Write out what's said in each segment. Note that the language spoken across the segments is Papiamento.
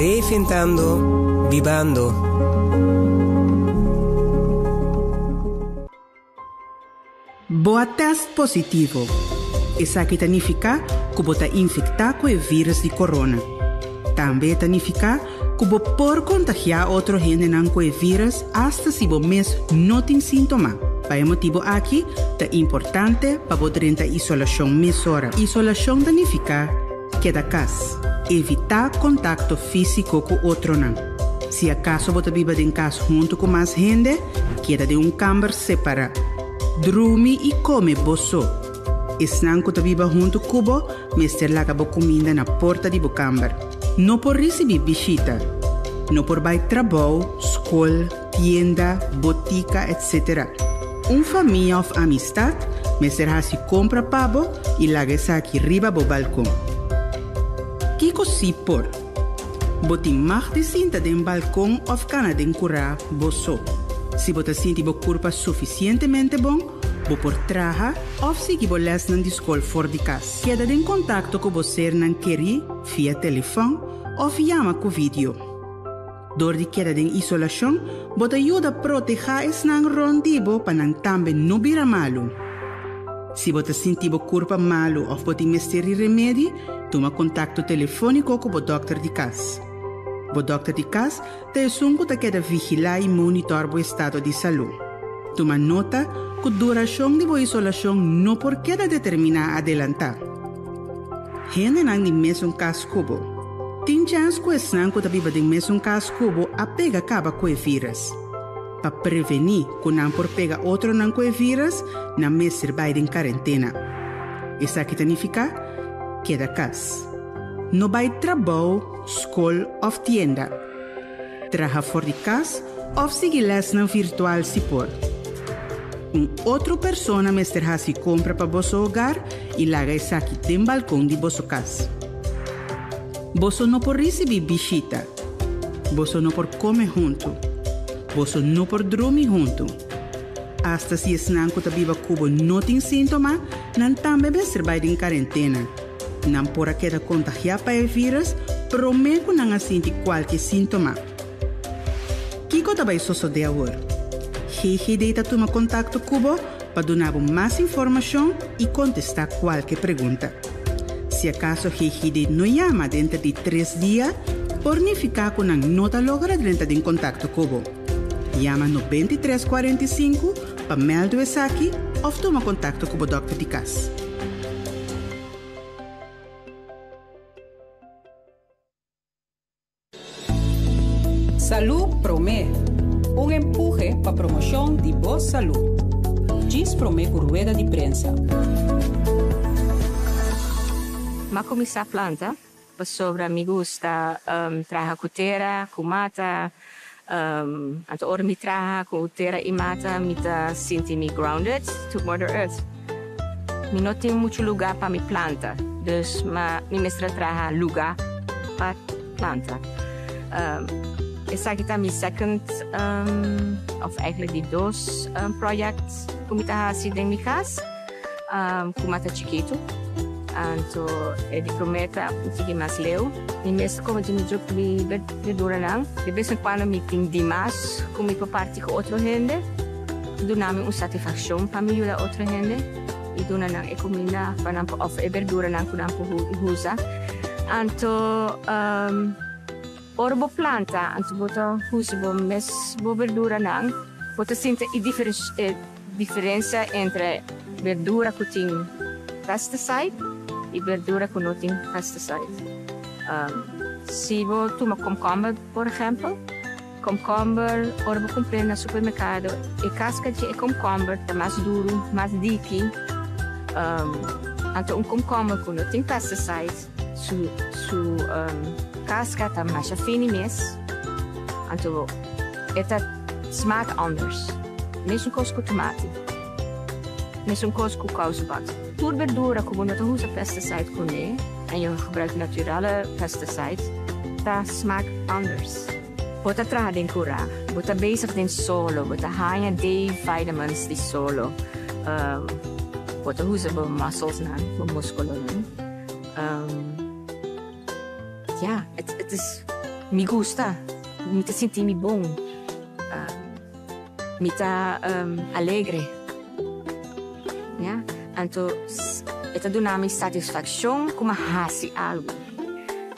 Reinventando, bibando. Bo a tèst positivo. Esaki ta nifiká ku bo ta infektá ku e vírùs di corona. Tambe e ta nifiká ku bo por kontagiá otro hendenan ku e vírùs asta si bo mes no tin síntoma. Pa e motibu aki ta importante pa bo drenta isolashon mesora. Isolashon ta nifiká keda kas. Evitá kontakto físiko ku otronan. Si akaso bo ta biba den kas huntu ku mas hende, keda den un kamber separá. Drumi i kome bo so. Esnan ku ta biba huntu ku bo mester laga bo kuminda na porta di bo kamber. No por risibí bishita. No por bai trabou, skol, tienda, botika, etc. Un famia òf amistat mester hasi kompra pa bo i laga esaki riba bo balkon. Kiko sí por? Bo tin mag di sinta den balkon òf kana den kurá bo so. Si bo ta sinti bo kurpa sufisientemente bon, bo por traha òf sigui bo lèsnan di skol for di kas. Keda den kontakto ku bo sernan kerí via telefòn òf yama ku vidio. Dor di keda den isolashon, bo ta yuda protehá esnan rònt di bo pa nan tambe no bira malu. Si bo ta sinti bo kurpa malu òf bo tin mester di remedi, tuma kontakto telefóniko ku bo dòkter di kas. Bo dòkter di kas ta esun ku ta keda vigilá i monitòr bo estado di salú. Tuma nota ku durashon di bo isolashon no por keda determiná adelantá. Hendenan di mesun kas ku bo. Tin chèns ku esnan ku ta biba den mesun kas ku bo a pega kaba ku e vírùs. Pa prevení ku nan por pega otronan ku e vírùs, nan mester bai den karentena. Esaki ta nifiká, keda kas. No bai trabou, skol òf tienda. Traha for di kas òf sigui lèsnan virtual si por. Un otro persona mester hasi kompra pa boso hogar i laga esaki den balkon di boso kas. Boso no por risibí bishita. Boso no por kome huntu. Boso no por drumi huntu. Asta si esnan ku ta biba ku bo no tin síntoma, nan tambe mester bai den karentena. Nan por a keda kontagiá pa e vírùs promé ku nan a sinti kualke síntoma. Kiko ta bai sosodé awor? GGD ta tuma kontakto ku bo pa duna bo mas informashon i kontestá kualke pregunta. Si akaso GGD no yama denter di tres dia, por nifiká ku nan no ta logra drenta den kontakto ku bo. Yama 93 45 pa mèldu esaki òf tuma kontakto ku bo dòkter di kas. Salú Promé, un empuhe pa promoshon di bo salú. Djis promé ku rueda di prensa. M'a kuminsá planta pasobra mi gusta traha ku tera, ku mata. Anto ora mi traha ku tera i mata mi ta sinti mi grounded to mother earth. Mi no tin muchu lugá pa mi planta, dus ma mi mester a traha lugá pa planta. Esaki ta mi second of eigenlijk di dos project ku mi ta hasi den mi kas ku mata chikitu. Anto e di promé ta un tiki mas leu. Mi mes ta kome di mi druk mi berduranan. De bes en kuando mi tin dimas ku mi por parti ku otro hende. Duna mi un satisfakshon pa mi yuda otro hende i duna nan e kuminda pa nan por òf e berduranan ku nan por usa. Anto ora bo planta anto bo ta usa bo mes bo berduranan bo ta sinti e diferensia entre berdura ku tin pesticide i berdura ku no tin pesticide. Si bo tuma komkomber por ehèmpel. Komkomber, ora bo kumpr'é na supermerkado, e kaska dje e komkomber ta mas duru, mas diki. Anto un komkomber ku no tin pesticides, su su kaska ta masha fini mes, anto e ta smaak anders. Mesun kos ku tomati, mesun kos ku kousebat. Tur berdura ku bo no ta usa pesticide kuné en jo gebruikt naturale pesticide, ta smaak anders. Bo ta traha den kurá, bo ta bezig den solo, bo ta haña D-vitamins di solo, bo ta usa bo musclesnan, bo muskulonan. Ja, het is. Mi gusta, mi ta sinti mi bon, mi ta alegre. Ya, anto e ta duna mi satisfakshon ku mi a hasi algu.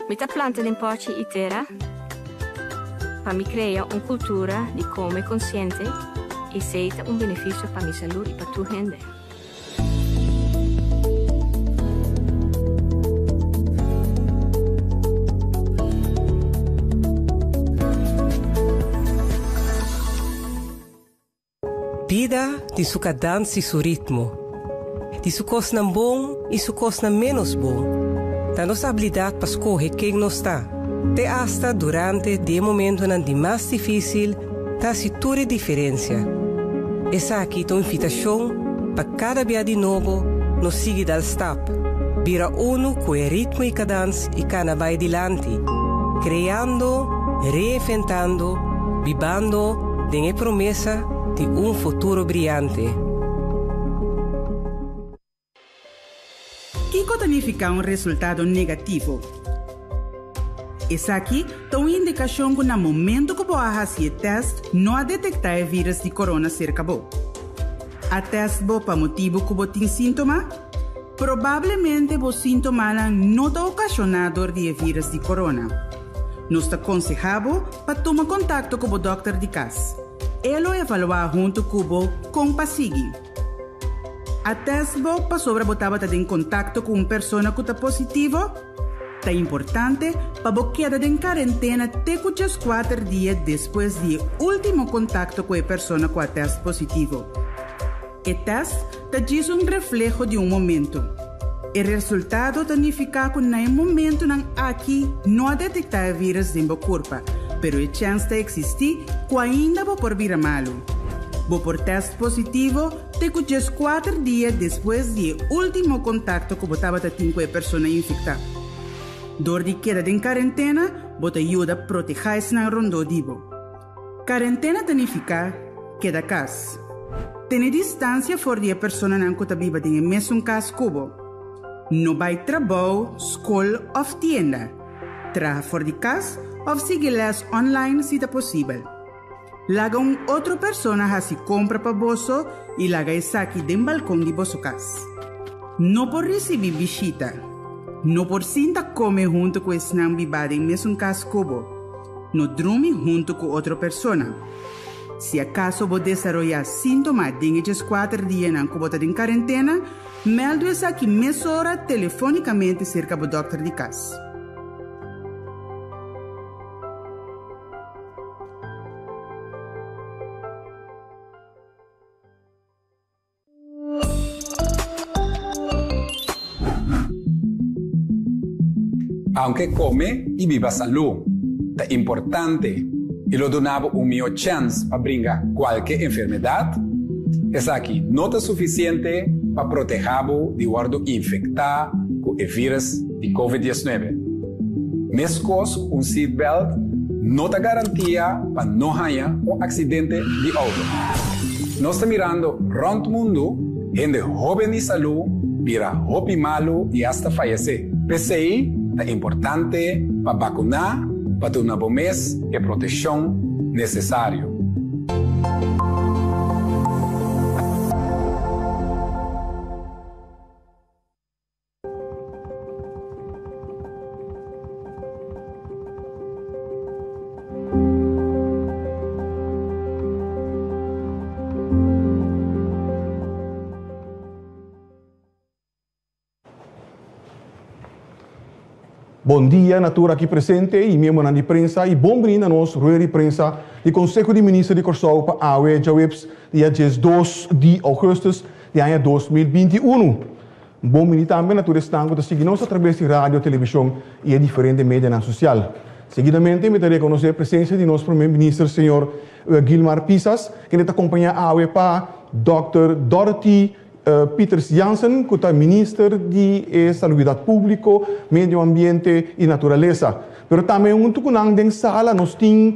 Mi ta planta den pòchi i tera pa mi krea un kultura di kome konsiente i esei ta un benefisio pa mi salú i pa tur hende. Bida tin su kadans i su ritmo, tin su kosnan bon i su kosnan ménos bon. Ta nos abilidat pa skohe ken nos ta, te asta durante di e momentonan di mas difísil ta hasi tur e diferensia. Esaki ta un invitashon pa kada bia di nobo nos sigui dal stap, bira unu ku e ritmo i kadans i kana bai dilanti, kreando, reinventando, bibando den e promesa di un futuro briante. Kiko ta nifiká un resultado negativo? Esaki ta un indikashon ku na momentu ku bo a hasi e tèst no a detektá e vírùs di korona serka bo. A tèst bo pa motibu ku bo tin síntoma? Probablemente bo síntomanan no ta okashoná dor di e vírùs di korona. Nos ta konsehá bo pa tuma kontakto ku bo dòkter di kas. E lo evaluá huntu ku bo kon pa sigui. A tèst bo pasobra bo tabata den kontakto ku un persona ku ta positivo? Ta importante pa bo keda den karentena te ku djeskuater dia despues di e último kontakto ku e persona ku a tèst positivo. E tèst ta djis un refleho di un momento. E resultado ta nifiká ku na e momentunan aki no a detektá e vírùs den bo kurpa, pero e chèns ta eksistí ku ainda bo por bira malu. Bo por tèst positivo te ku djeskuater dia despues di e último kontakto ku bo tabata tin ku e persona infektá. Dor di keda den karentena, bo ta yuda protehá esnan rondó di bo. Karentena ta nifiká keda kas. Tene distansia for di e personanan ku ta biba den e mesun kas ku bo. No bai trabou, skol òf tienda. Traha for di kas òf sigui lès online si ta posibel. Laga un otro persona hasi kompra pa boso i laga esaki den balkon di boso kas. No por risibí bishita. No por sinta kome huntu ku esnan bibá den mesun kas ku bo. No drumi huntu ku otro persona. Si akaso bo desaroyá síntoma den e djeskuater dianan ku bo ta den karentena, mèldu esaki mesora telefónikamente serka bo dòkter di kas. Aunke kome i biba salú ta importante i lo duna bo un mihó chèns pa bringa kualke enfermedat, esaki no ta sufisiente pa protehá bo di wòrdu infektá ku e vírùs di Covid 19. Meskos ku un seatbelt no ta garantia pa no haña un aksidente di outo. Nos ta mirando rònt mundu hende hóben di salú bira hopi malu i asta fayesé. P'esei ta importante pa bakuná pa duna bo mes e proteshon nesesario. Bon dia na tur aki presente y miembronan di prensa y bon bini na nos rueda di prensa di Conseho di Minister di Corsou pa awe djaweps dia 12 di augustus di aña 2021. Bon bini tambe na tur esnan ku ta sigui nos atrabes di radio, televishon i e diferente medianan sosial. Seguidamente mi ta rekonosé presensia di nos Prome Minister señor Gilmar Pisas, kende ta kompañá awe pa Dòkter Dorothy Pieters Jansen ku ta Minister di e Salubridat Públiko, Medio Ambiente i Naturalesa. Pero tambe huntu ku nan den sala nos tin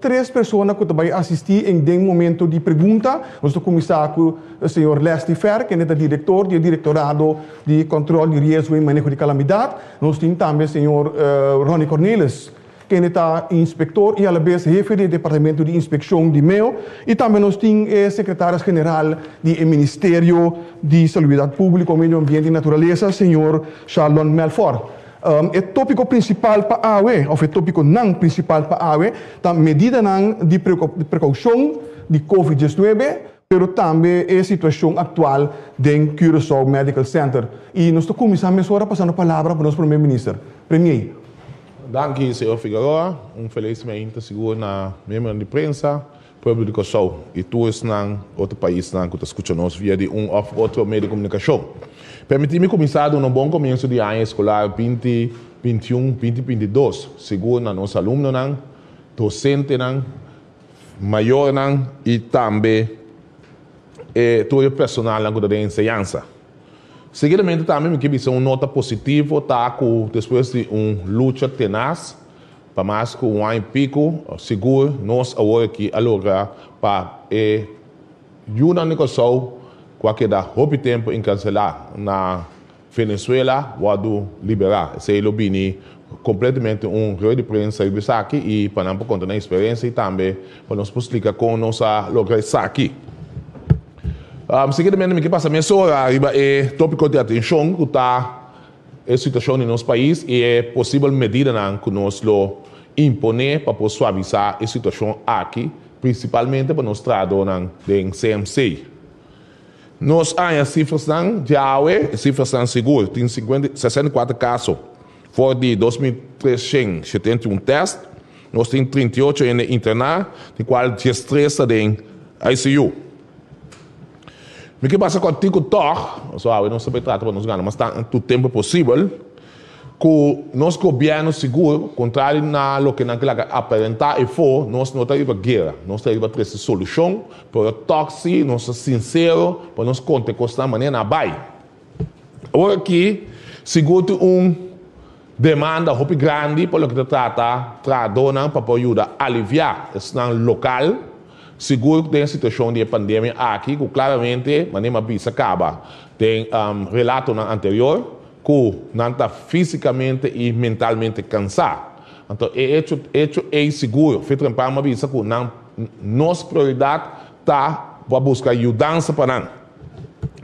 Tres persona ku ta bai asistí en den momento di pregunta. Nos ta kuminsá ku señor Leslie Fer, kende ta direktor di e Direktorado di Kòntròl di Riesgo i Maneho di Kalamidat. Nos tin tambe señor Ronnie Cornelis. kende ta inspektor i alabes hefe di e departamento di inspekshon di meo i tambe nos tin e sekretaris general di e Ministerio di Salubridat Públiko, Medio Ambiente i Naturalesa, señor Sharlon Melfor. E tópiko prinsipal pa awe, òf e tópikonan prinsipal pa awe, ta medidanan di prekoushon di Covid 19, pero tambe e situashon aktual den Curaçao Medical Center. I nos ta kuminsá mesora pasando palabra pa nos Prome Minister. Premier. Danki, señor Figueroa. Un felis meinta sigur na miembronan di prensa, pueblo di Kòrsou i tur esnan otro paisnan ku ta skucha nos via di un òf otro medio di komunikashon. Permití mi kuminsá duna un bon komienso di aña eskolar binti bintiun, binti bintidos, sigur na nos alumnonan, dosentenan, mayornan i tambe e tur e personalnan ku ta den enseñansa. Seguidamente tambe mi ke bisa un nota positivo ta ku despues di un lucha tenas pa mas ku un aña i piku, sigur nos awor aki a logra pa e yunan di Kòrsou ku a keda hopi tempu enkarselá na Venezuela wòrdu liberá. Esei lo bini kompletamente un rueda di prensa riba esaki i pa nan por konta nan eksperensia i tambe pa nos por splika kon nos a logra esaki. Seguidamente mi ke pasa mesora riba e topiko di atenshon ku ta e situashon di nos pais i e posibel medidanan ku nos lo imponé pa por suavisá e situashon aki, prinsipalmente pa nos trahadónan den CMC. Nos haña sifrasnan djawe, e sifrasnan sigur, tin 64 kaso for di 2371 tèst. Nos tin 38 hende interná, di kual 13 ta den ICU. Mi ke pasa kòrtiku tòg, pasobra awe nos ta bai trata pa nos gana mas tantu tempu posibel. Ku nos gobièrnu sigur, kontrari na loke nan ke laga aparentá efó, nos no ta riba guera. Nos ta riba trese solushon, pero tòg si nos ta sinsero pa nos konta e kosnan manera nan a bai. Awor aki sigur tin un demanda hopi grandi pa loke ta trata trahadónan pa por yuda aliviá esnan lokal, sigur den e situashon di e pandemia aki ku klaramente manera mi a bisa kaba den relatonan anterior, Ku nan ta físikamente i mentalmente kansá. Anto e echo echo ei sigur, Fitrenpam a bisa ku nan nos prioridat ta pa buska yudansa pa nan.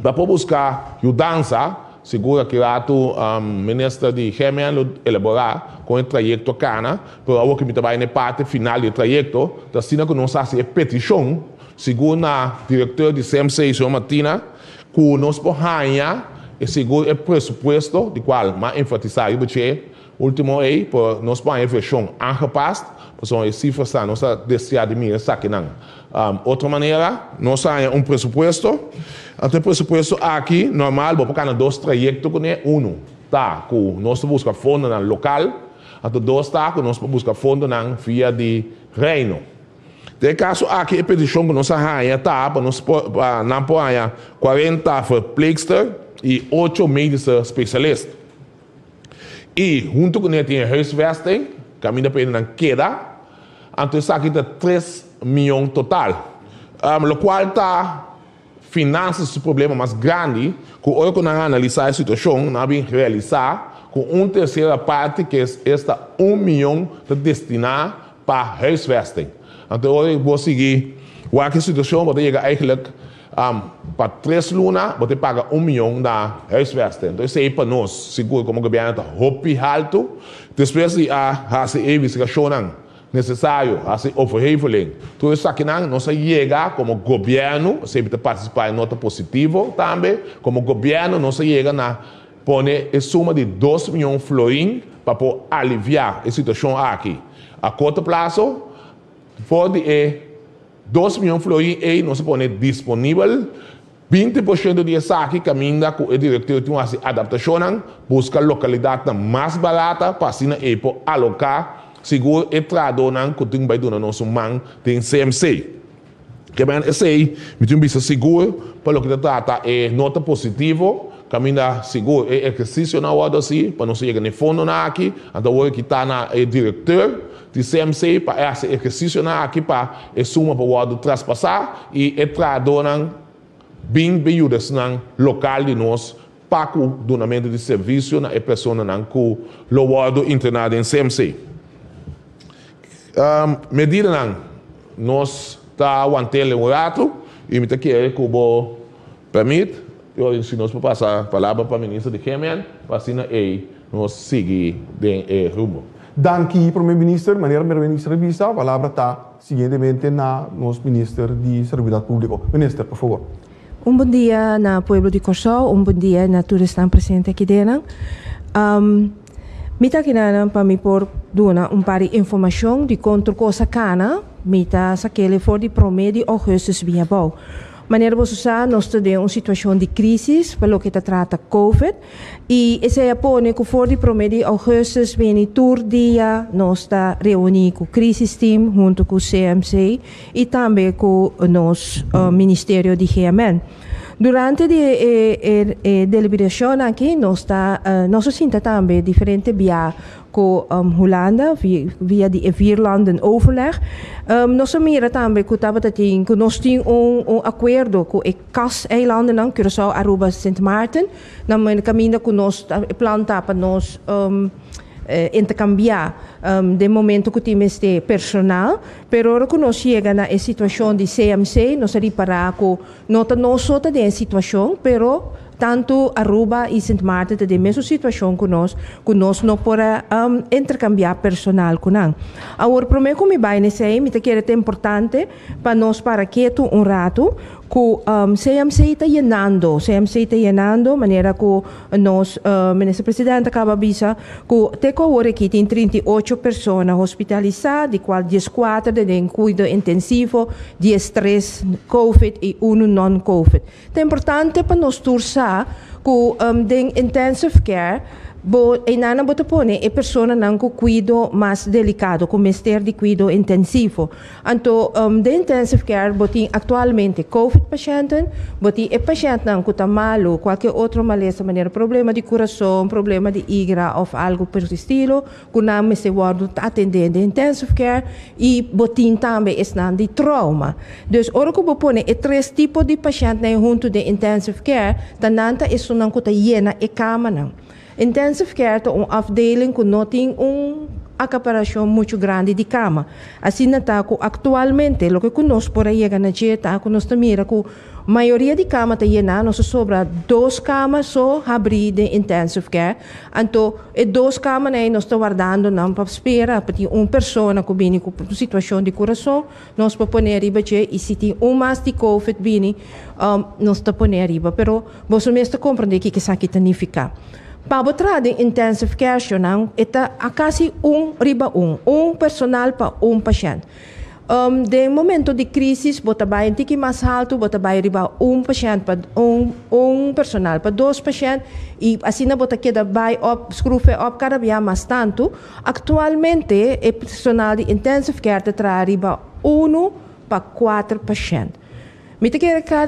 Pa por buska yudansa, sigur aki ratu minister di GMN lo elaborá kon e trayekto a kana, pero awor ku mi ta bai na e parti final di e trayekto, ta asina ku nos hasi e petishon sigur na direkteur di CMC, señor Martina, Ku nos por haña e segun e presupuesto, di kual m'a enfatisá riba dje último ei, por nos por haña e vershon aangepast, pasobra e sifrasnan nos ta deseá di mira esakinan. Otro manera, nos a haña un presupuesto, anto e presupuesto aki normal bo por kana dos trayekto kuné, unu ta ku nos ta buska fondonan lokal, anto dos ta ku nos por buska fondonan via di Reino. Den e kaso aki e petishon ku nos a haña ta pa nos por pa nan por haña 40 verpleegster i 8 medische specialist. I huntu kuné tin e huisvesting kaminda pa nan keda, anto esaki ta 3 mion total. Lokual ta Finanzas su problema mas grandi ku ora ku nan a analisá e situashon nan a bin realisá ku un tersera parti ku es esta un miyon ta destiná pa huisvesting. Anto ora bo sigui wak e situashon bo ta yega eigenlijk pa tres luna bo ta paga un miyon na huisvesting. Anto esei pa nos sigur komo gobièrnu ta hopi haltu. Despues di a hasi e investigashonnan Nesesario hasi overheveling. Tur esakinan nos a yega komo gobièrnu, esei ta partisipá e nota positivo tambe, komo gobièrnu nos a yega na pone e suma di 2 mion florin pa por aliviá e situashon aki a korto plaso. For di e 2 mion florin ei nos a pone disponibel 20% di esaki kaminda ku e direkteur tin hasi adaptashonnan, buska lokalidatnan mas barata pa asina ei por aloká sigur e trahadónan ku tin bai duna nos un man den CMC. Kemen esei mi tin bisa sigur pa loke ta trata e nota positivo kaminda sigur e ehersisionan a wòrdu hasi pa nos yega na e fondonan aki, anto awor ki ta na e direkteur di CMC pa e hasi ehersisionan aki pa e suma por wòrdu traspasá i e trahadónan bin bin yuda esnan lokal di nos pa ku dunamentu di servisio na e personanan ku lo wòrdu entrená den CMC. Medidanan nos ta want'el un ratu i mi ta kere ku bo pèrmit si nos por pasa palabra pa Minister di GMN pa asina ei nos sigui den e rumbo. Danki Prome Minister. Manera Prome Minister a bisa, palabra ta siguientemente na nos Minister di Salubridat Públiko. Minister, por favor. Un bon dia na pueblo di Kòrsou, un bon dia na tur esnan presente aki denan. Mi ta kinanan pa mi por duna un par di informashon di kon tur kos a kana. Mi ta sak'el for di promé di ougùstùs bin abou. Manera boso sa, nos ta den un situashon di krísis pa loke ta trata Covid i esei a pone ku for di promé di ougùstùs bini tur dia nos ta reuní ku Crisis Team huntu ku CMC i tambe ku nos Ministerio di GMN. Durante di e e deliberacion aki nos ta nos a sinta tambe diferente bia cu Hulanda via di e Vierlanden Overleg. Nos a mira tambe cu tabata tin cu nos tin un un acuerdo cu e CAS-eilandennan, Curaçao, Aruba, Sint Maarten, na caminda cu nos ta e plan ta pa nos intercambia den momento cu tin mester personal. Pero ora cu nos yega na e situacion di CMC nos a ripara cu No ta nos so ta den e situacion, pero tanto Aruba y Sint Maarten ta den mesun situacion cu nos, cu nos no por a intercambia personal cu nan. Awor, prome cu mi bay n'esey, mi ta kere ta importante pa nos para ketu un rato cu CMC ta yenando, CMC ta yenando manera cu nos Minister President a caba bisa cu te cu awor aki tin 38 persona hospitalisa, di cual 14 ta den cuido intensivo, 13 Covid y uno non Covid. Ta importante pa nos tur sa cu den intensive care bo eynana bo ta pone e personanan cu cuido mas delicado, cu mester di cuido intensivo. Anto den intensive care bo tin actualmente Covid pashenten, bo tin e pashentnan cu ta malo, cualkier otro malesa manera problema di curason, problema di igra of algo por estilo, cu nan mester wordo atende den intensive care y bo tin tambe esnan di trauma. Dus ora cu bo pone e tres tipo di pashentnan hunto den intensive care, ta nan ta esunnan cu ta yena e camanan. Intensive care ta un afdeling cu no tin un acaparacion mucho grandi di cama. Asina ta cu actualmente loke cu nos por a yega na dje ta cu nos ta mira cu mayoria di cama ta yena, nos a sobra dos cama so habri den intensive care, anto e dos camanan ey nos ta wardando nan pa spera pa tin un persona cu bini cu un situacion di curason, nos por pone ariba dje y si tin un mas di covid bini nos ta pone ariba. Pero boso mes ta comprende kiko esaki ta nifica. Pa bo traha den intensive care shownan e ta a casi un riba un, un personal pa un pashent. Den momento di crisis bo ta bay un tiki mas halto, bo ta bay riba un pashent pa un un personal pa dos pashent y asina bo ta keda bay op, schroeven op cada bia mas tanto. Actualmente e personal di intensive care ta traha riba uno pa cuater pashent. Mi ta kere ka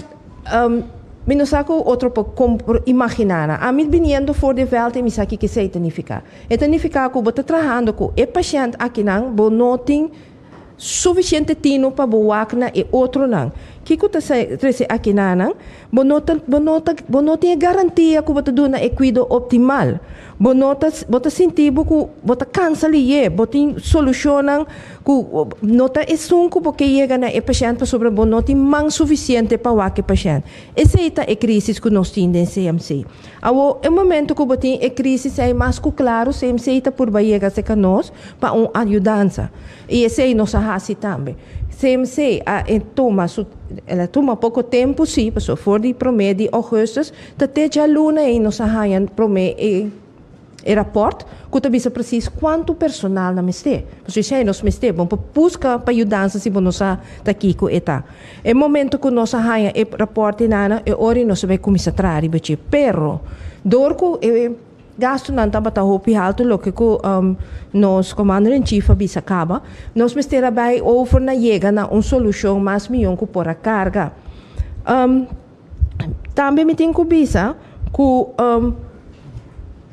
mi no sa ku otro por kon por imaginá nan. Ami biniendo for di vèlt i mi sa kiko esei ta nifiká. E ta nifiká ku bo ta trahando ku e pashènt akinan, bo no tin sufisiente tinu pa bo wak na e otronan. Kiko ta trese akinanan? Bo no ta bo no ta bo no tin e garantia ku bo ta duna e kuido optimal. Bo no ta bo ta sinti bo ku bo ta kansa lihé, bo tin solushonnan ku no ta esun ku bo ke yega na e pashènt pasobra bo no tin man sufisiente pa wak e pashènt. Esei ta e krísis ku nos tin den CMC. Awor, e momento ku bo tin e krísis ei mas ku klaru CMC ta purba yega serka nos pa un ayudansa. I esei nos a hasi tambe. CMC a tuma su, el a tuma poko tempu sí, pasobra for di promé di ougùstùs ta te djaluna ei nos a haña promé e E raport ku ta bisa presis kuantu personal nan mester. Pasobra esei nos mester. Bo por buska pa yudansa si bo no sa ta kiko e ta. E momento ku nos a haña e raport einana, e ora ei nos a bai kuminsá traha riba dje. Pero, dor ku e gastunan tabata hopi haltu, loke ku nos Commander in Chief a bisa kaba, nos mester a bai over na yega na un solushon mas mihó ku por a karga. Tambe mi tin ku bisa ku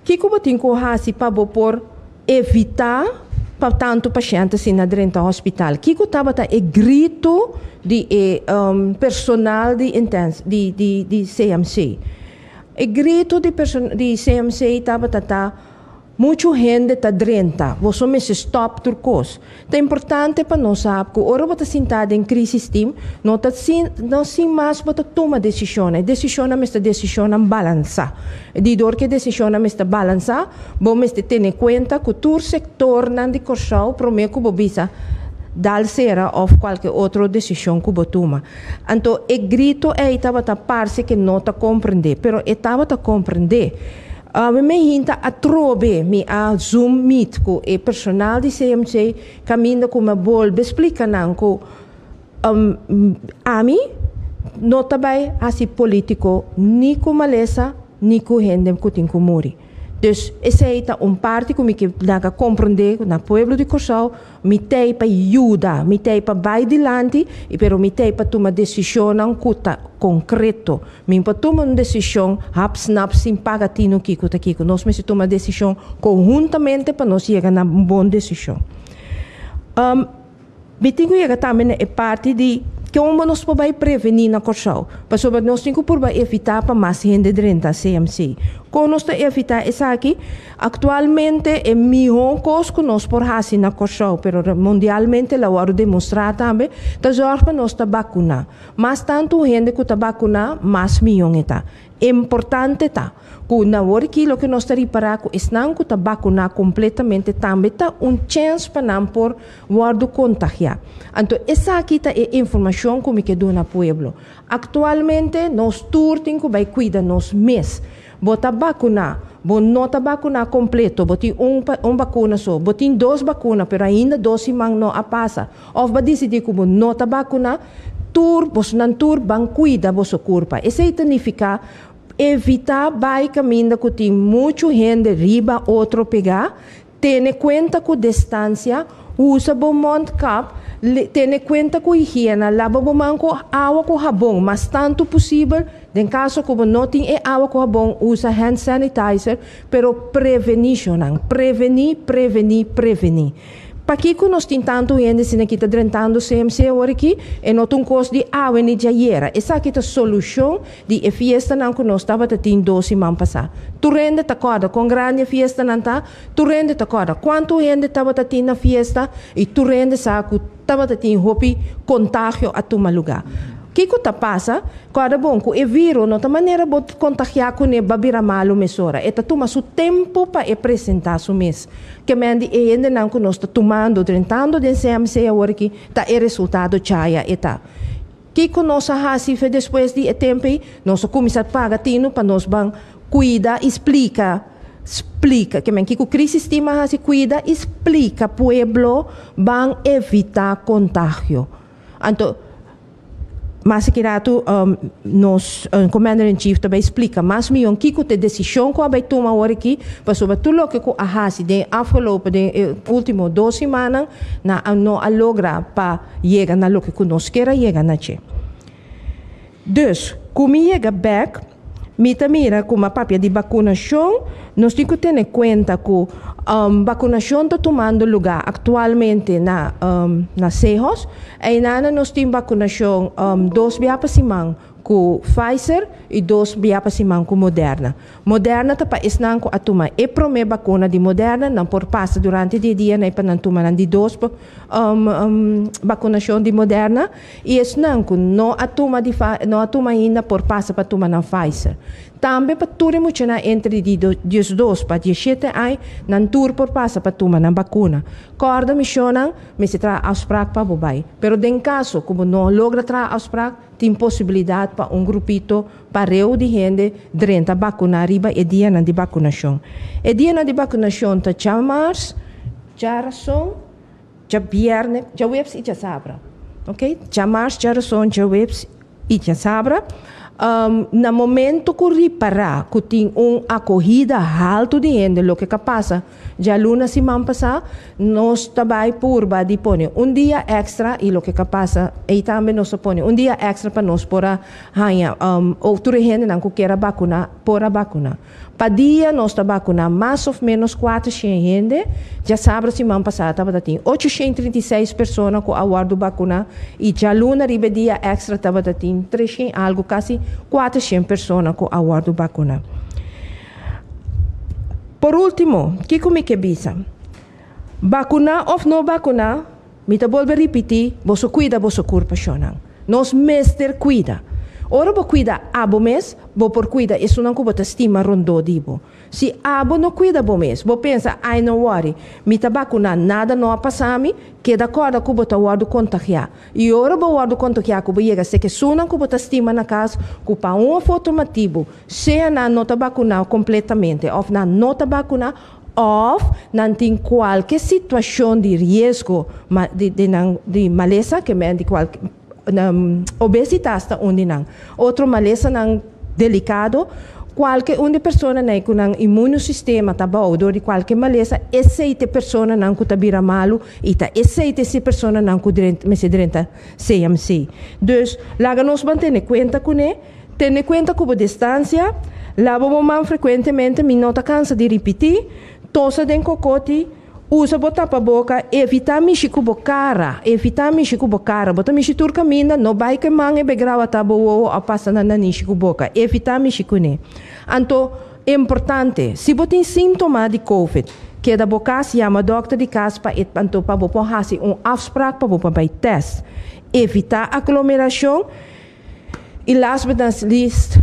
kiko bo tin ku hasi pa bo por evitá pa tantu pashènt asina drenta hospital? Kiko tabata e gritu di e personal di intens di di di CMC? E gritu di di CMC tabata ta. Muchu hende ta drenta, boso mester stòp tur kos. Ta importante pa nos sa ku ora bo ta sintá den crisis team, no ta sin no sin mas bo ta tuma desishonnan. E desishonnan mester desishonnan balansá. Di dor ku e desishonnan mester balansá, bo mester tene kuenta ku tur sektornan di Kòrsou promé ku bo bisa dal sera òf kualke otro desishon ku bo tuma. Anto e grito ei tabata parse ke no ta komprendé, pero e tabata komprendé. Mi me hinta atrobe mi a zoom meet ku e personal di CMC kaminda ku mi a bolbe splika nan ku ami no ta bai hasi politiko ni ku malesa ni ku hende ku tin ku muri. Dus esei ta un parti ku mi ke laga komprendé na pueblo di Kòrsou. Mi t'ei pa yuda, mi t'ei pa bai dilanti, i pero mi t'ei pa tuma desishonnan ku ta konkreto. Mi por tuma un desishon hap snap sin paga tinu kiko ta kiko. Nos mester tuma desishon konhuntamente pa nos yega na un bon desishon. Mi tin ku yega tambe na e parti di kon nos por bai prevení na Kòrsou, pasobra nos tin ku purba evitá pa mas hende drenta CMC. Kon nos ta evitá esaki? Aktualmente e mihó kos ku nos por hasi na Kòrsou, pero mundialmente el a wòrdu demostrá tambe, ta zòrg pa nos ta bakuná. Mas tantu hende ku ta bakuná, mas mion e ta. Importante ta ku na wor aki loke nos ta ripará ku esnan ku ta bakuná kompletamente tambe ta un chèns pa nan por wòrdu kontagiá. Anto esaki ta e informashon ku mi ke duna pueblo. Aktualmente nos tur tin ku bai kuida nos mes. Bo ta bakuná, bo no ta bakuná kompleto, bo tin un un bakuna so, bo tin dos bakuna pero ainda dos siman no a pasa, òf bo a disidí ku bo no ta bakuná, tur bosonan tur ban kuida boso kurpa. Esei ta nifiká evitá bai kaminda ku tin muchu hende riba otro pegá, Tene kuenta ku distansia, usa bo mondkap, tene kuenta ku higiena, laba bo man ku awa ku habon mas tantu posibel, den kaso ku bo no tin e awa ku habon usa hand sanitizer, pero prevení shonnan, prevení, prevení, prevení. Pakiko nos tin tantu hende asina ki ta drentando CMC awor aki? E no ta un kos di awe ni djayera. Esaki ta solushon di e fiestanan ku nos tabata tin dos siman pasá. Tur hende ta kòrda kon grandi e fiestanan ta, tur hende ta kòrda kuantu hende tabata tin na fiesta i tur hende sa ku tabata tin hopi kontagio a tuma lugá. Kiko ta pasa? Kòrda bon ku e viro no ta manera bo kontagiá kuné ba bira malu mesora. E ta tuma su tempu pa e presentá su mes. Ke men di e hendenan ku nos ta tumando, drentando den CMC awor aki, ta e resultado chaya e ta. Kiko nos a hasi fe despues di e tempu ei? Nos a kuminsá paga tinu pa nos ban kuida i splika, splika. Ke men kiko Crisis Team a hasi? Kuida i splika pueblo ban evitá kontagio. Anto, mas aki ratu nos Commander in Chief ta bai splika mas mion kiko ta e desishon ku a bai tuma awor aki, pasobra tur loke ku a hasi den e afgelopen, den e ultimo dos simannan, nan a no a logra pa yega na loke ku nos kier a yega na dje. Dus, ku mi yega bèk, mi ta mira ku mi a papia di bakunashon, nos tin ku tene kuenta ku bakunashon ta tumando lugá aktualmente na na Sehos. Einana nos tin bakunashon dos bia pa siman ku Pfizer i dos bia pa siman ku Moderna. Moderna ta pa esnan ku a tuma e promé bakuna di Moderna, nan por pasa durante di e dianan ei pa nan tuma nan di dos Bakunashon di Moderna i esnan ku no a tuma di no a tuma ainda por pasa pa tuma nan Pfizer. Tambe pa tur e muchanan entre di diesdos pa dieshete aña nan tur por pasa pa tuma nan bakuna. Kòrda mishonnan mester traha afsprak pa bo bai. Pero den kaso ku bo no logra traha afsprak tin posibilidat pa un grupito pareu di hende drenta bakuná riba e dianan di bakunashon. E dianan di bakunashon ta djamars, djarason, djabièrnè, djaweps i djasabra. Ok, djamars, djarason, djaweps i djasabra. Na momento ku ripará ku tin un akohida haltu di hende, loke ka pasa djaluna siman pasá, nos ta bai purba di pone un dia èkstra i loke ka pasa ei tambe nos ta pone un dia èkstra pa nos por a haña tur e hendenan ku kier a bakuná por a bakuná. Pa dia nos ta bakuná mas of ménos 400 hende. Djasabra siman pasá tabata tin 836 persona ku a wòrdu bakuná i djaluna riba e dia èkstra tabata tin 300 algu, kasi 400 persona ku a wòrdu bakuná. Por último, kiko mi ke bisa? Bakuná òf no bakuná, mi ta bolbe ripití, boso kuida boso kurpa shonnan. Nos mester kuida. Ora bo kuida abo mes, bo por kuida esunnan ku bo ta stima rondó di bo. Si abo no kuida bo mes, bo pensa, Ai no wòri, mi ta bakuná, nada no a pasa mi, keda kòrda ku bo ta wòrdu kontagiá. I ora bo wòrdu kontagiá ku bo yega seka esunnan ku bo ta stima na kas, ku pa un òf otro matibu, sea nan no ta bakuná kompletamente òf nan no ta bakuná, òf nan tin kualke situashon di riesgo di di nan di malesa, ke men di kualke obesitas ta un di nan. Otro malesanan delikado, kualke un di personanan ku nan inmunosistema ta bou dor di kualke malesa, esei ta e personanan ku ta bira malu i ta esei ta e personanan ku mester drenta CMC. Dus, laga nos ban tene kuenta kuné, tene kuenta ku bo distansia, laba bo man frekuentemente, mi no ta kansa di ripití, tosa den kokoti, Usa bo tapaboka, evitá mishi ku bo kara, evitá mishi ku bo kara. Bo ta mishi tur kaminda, no bai ku e man e begrawatá bo wowo òf pasa na nanishi ku boka. Evitá mishi kuné. Anto, importante, si bo tin síntoma di covid, keda bo kas, yama dòkter di kas pa e anto pa bo por hasi un afsprak pa bo por bai tèst. Evitá aglomerashon i last but not least,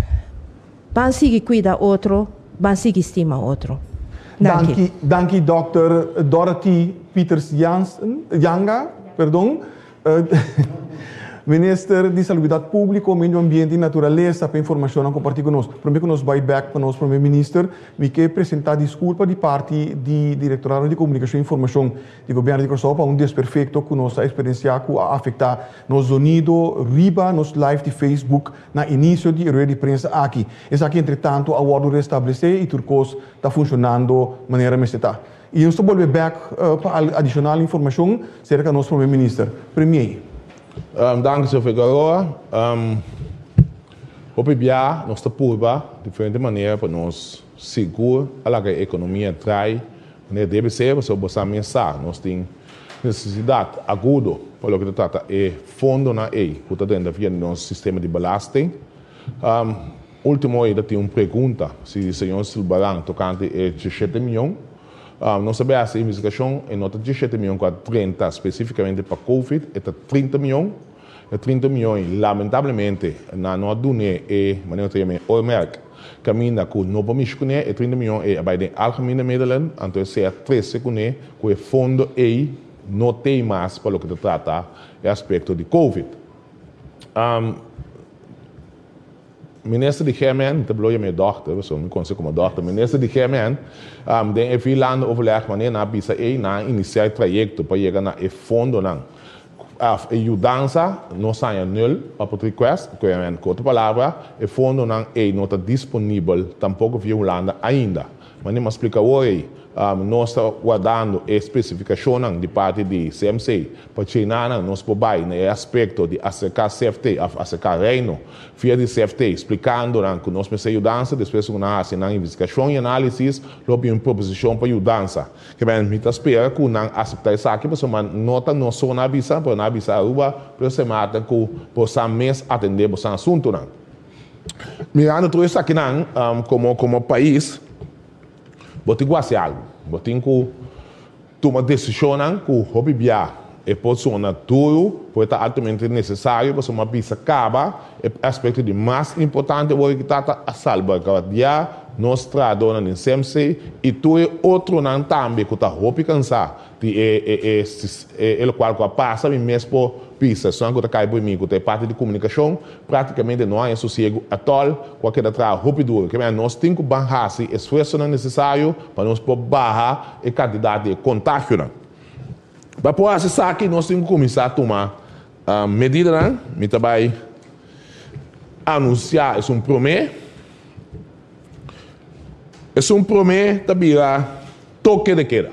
Ban sigui cuida otro, ban sigui stima otro. Danki. Danki, danki Dòkter Dorothy Pieters Jansen, Janga, perdon, Minister di Salubridat Públiko, Medio Ambiente i Naturalesa pa e informashonnan kompartí ku nos. Promé ku nos bai bèk pa nos Promé Minister, mi ke presentá diskulpa di parti di Direktorado di Komunikashon i Informashon di Gobièrnu di Kòrsou pa un desperfekto ku nos a eksperensiá ku a afektá nos zonido riba nos live di Facebook Na inicio di e rueda di prensa aki, esaki entretanto a wordo restablece y tur cos ta funcionando manera mester ta. Y nos ta bolbe bek pa adicional informacion cerca nos Prome Minister. Premier. Danki señor Figueroa. Hopi bia nos ta purba diferente manera pa nos sigur a laga e economia draai manera debe ser, pasobra bo sa mes sa nos tin Nesesidat agudo pa loke ta trata e fondonan ei ku ta drenta via nos sistema di belasting. Ultimo ei ta tin un pregunta si señor Silbaran tokante e diesshete mion. Nos a bai hasi investigashon e no ta diesshete mion ku a drenta spesifikamente pa covid, e ta 30 mion. E 30 mion ei lamentablemente nan no a dun'é e manera nos ta yama e oormerk kaminda ku no por mishi kuné. E 30 mion ei a bai den algemene middelen anto esei a trese kuné ku e fondo ei no tei mas pa loke ta trata e aspekto di covid. Minister di GMN, mi ta blo yama e dòkter, pasobra mi konosé komo dòkter, Minister di GMN, den e vierlandenoverleg wanneer nan a bisa ei, nan a inisiá e trayekto pa yega na e fondonan. Òf e yudansa no saña nul op het request, ku ku otro palabra, e fondonan ei no ta disponibel tampoko via Hulanda ainda. Manera mi a splika awor ei, nos ta wardando e spesifikashonnan di parti di CMC pa djenanan nos por bai na e aspekto di aserká CFT òf aserká Reino via di CFT splikando nan ku nos mester yudansa. Despues ku nan hasi nan investigashon i análisis lo bin un proposishon pa yudansa. Kiben mi ta spera ku nan aseptá esaki pasobra no ta nos so nan a bisa, pero nan a bisa Aruba, pero Sint Maarten ku bosan mes atendé bosan asuntunan. Mirando tur esakinan komo komo pais bo tin ku hasi algu, bo tin ku tuma desishonnan ku hopi bia e por sona duru, por e ta altamente nesesario pasobra mi a bisa kaba e aspekto di mas importante wor ki ta ta a salbaguardiá nos trahadónan den CMC i tur e otronan tambe ku ta hopi kansá di e e e e lokual ku a pasa mi mes por bisa esnan ku ta kai por mi ku ta e parti di komunikashon Práktikamente no haña sosiegu atòl ku a keda traha hopi duru. Ke manera nos tin ku ban hasi esfuersonan nesesario pa nos por baha e kantidat di e kontagionan. Pa por hasi esaki nos tin ku kuminsá tuma medidanan. Mi ta bai anunsiá esun promé. Esun promé ta bira toke de keda.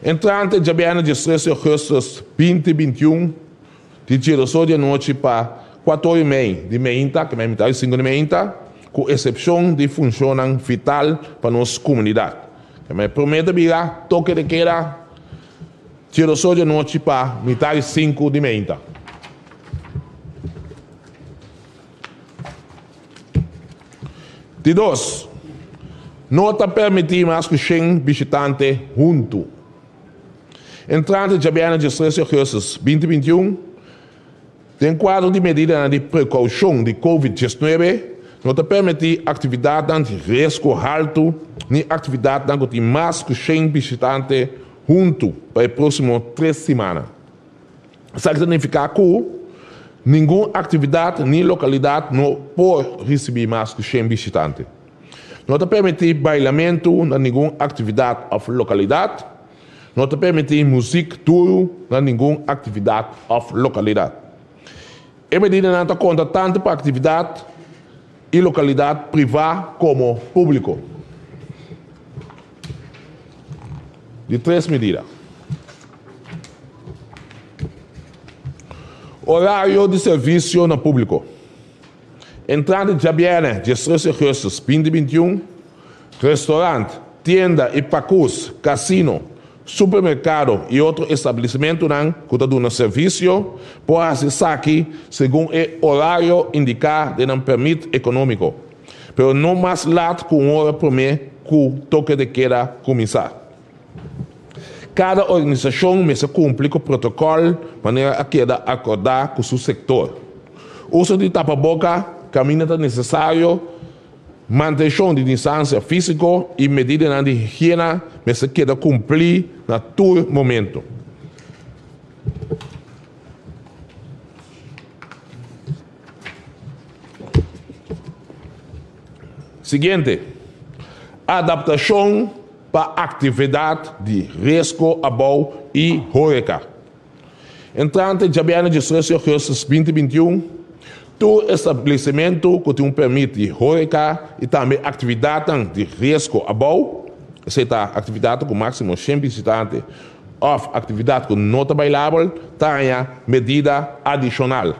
Entrante djabièrnè diestres di ougùstùs binti bintiun. Di djedoso di anochi pa kuator i mei di meinta, ke mei mitad di sinku di meinta, ku esepshon di funshonnan vital pa nos komunidat. Ke mei promé ta bira toke de keda djedoso di anochi pa mitad di sinku di meinta. Di dos, No ta permití mas ku shen bishitante huntu. Entrante djabièrnè diestres di ougùstùs 2021, den kuadro di medidanan di prekoushon di Covid 19, no ta permití aktividatnan di riesgo haltu ni aktividatnan ku tin mas ku shen bishitante huntu pa e próksimo tres simannan. Esaki ta nifiká ku ningun aktividat ni lokalidat no por risibí mas ku shen bishitante. No ta permití bailamentu na ningun aktividat òf lokalidat. No ta permití muzik duru na ningun aktividat òf lokalidat. E medidanan ta konta tantu pa aktividat i lokalidat privá komo públiko. Di tres medida. Orario di servisio na públiko. Entrante djabièrnè diestres di ougùstùs 2021, restorant, tienda i pakus, kasino, supermerkado i otro establesimentunan ku ta duna servisio por hasi esaki segun e orario indiká den nan pèrmit ekonómiko, pero no mas lat ku un ora promé ku toke de keda kuminsá. Kada organisashon mester kumpli ku protokòl manera a keda akordá ku su sektor. Uso di tapaboka kaminda ta nesesario, mantenshon di distansia físiko i medidanan di higiena mester keda kumplí na tur momento. Siguiente, Adaptashon pa aktividat di riesgo abou i horeca. Entrante djabièrnè diestres di ougùstùs 2021, tur establesimentu ku tin un pèrmit di horeca i tambe aktividatnan di riesgo abou, esei ta aktividatnan ku máksimo shen bishitante òf aktividat ku no ta bailabel, ta haña medida adishonal.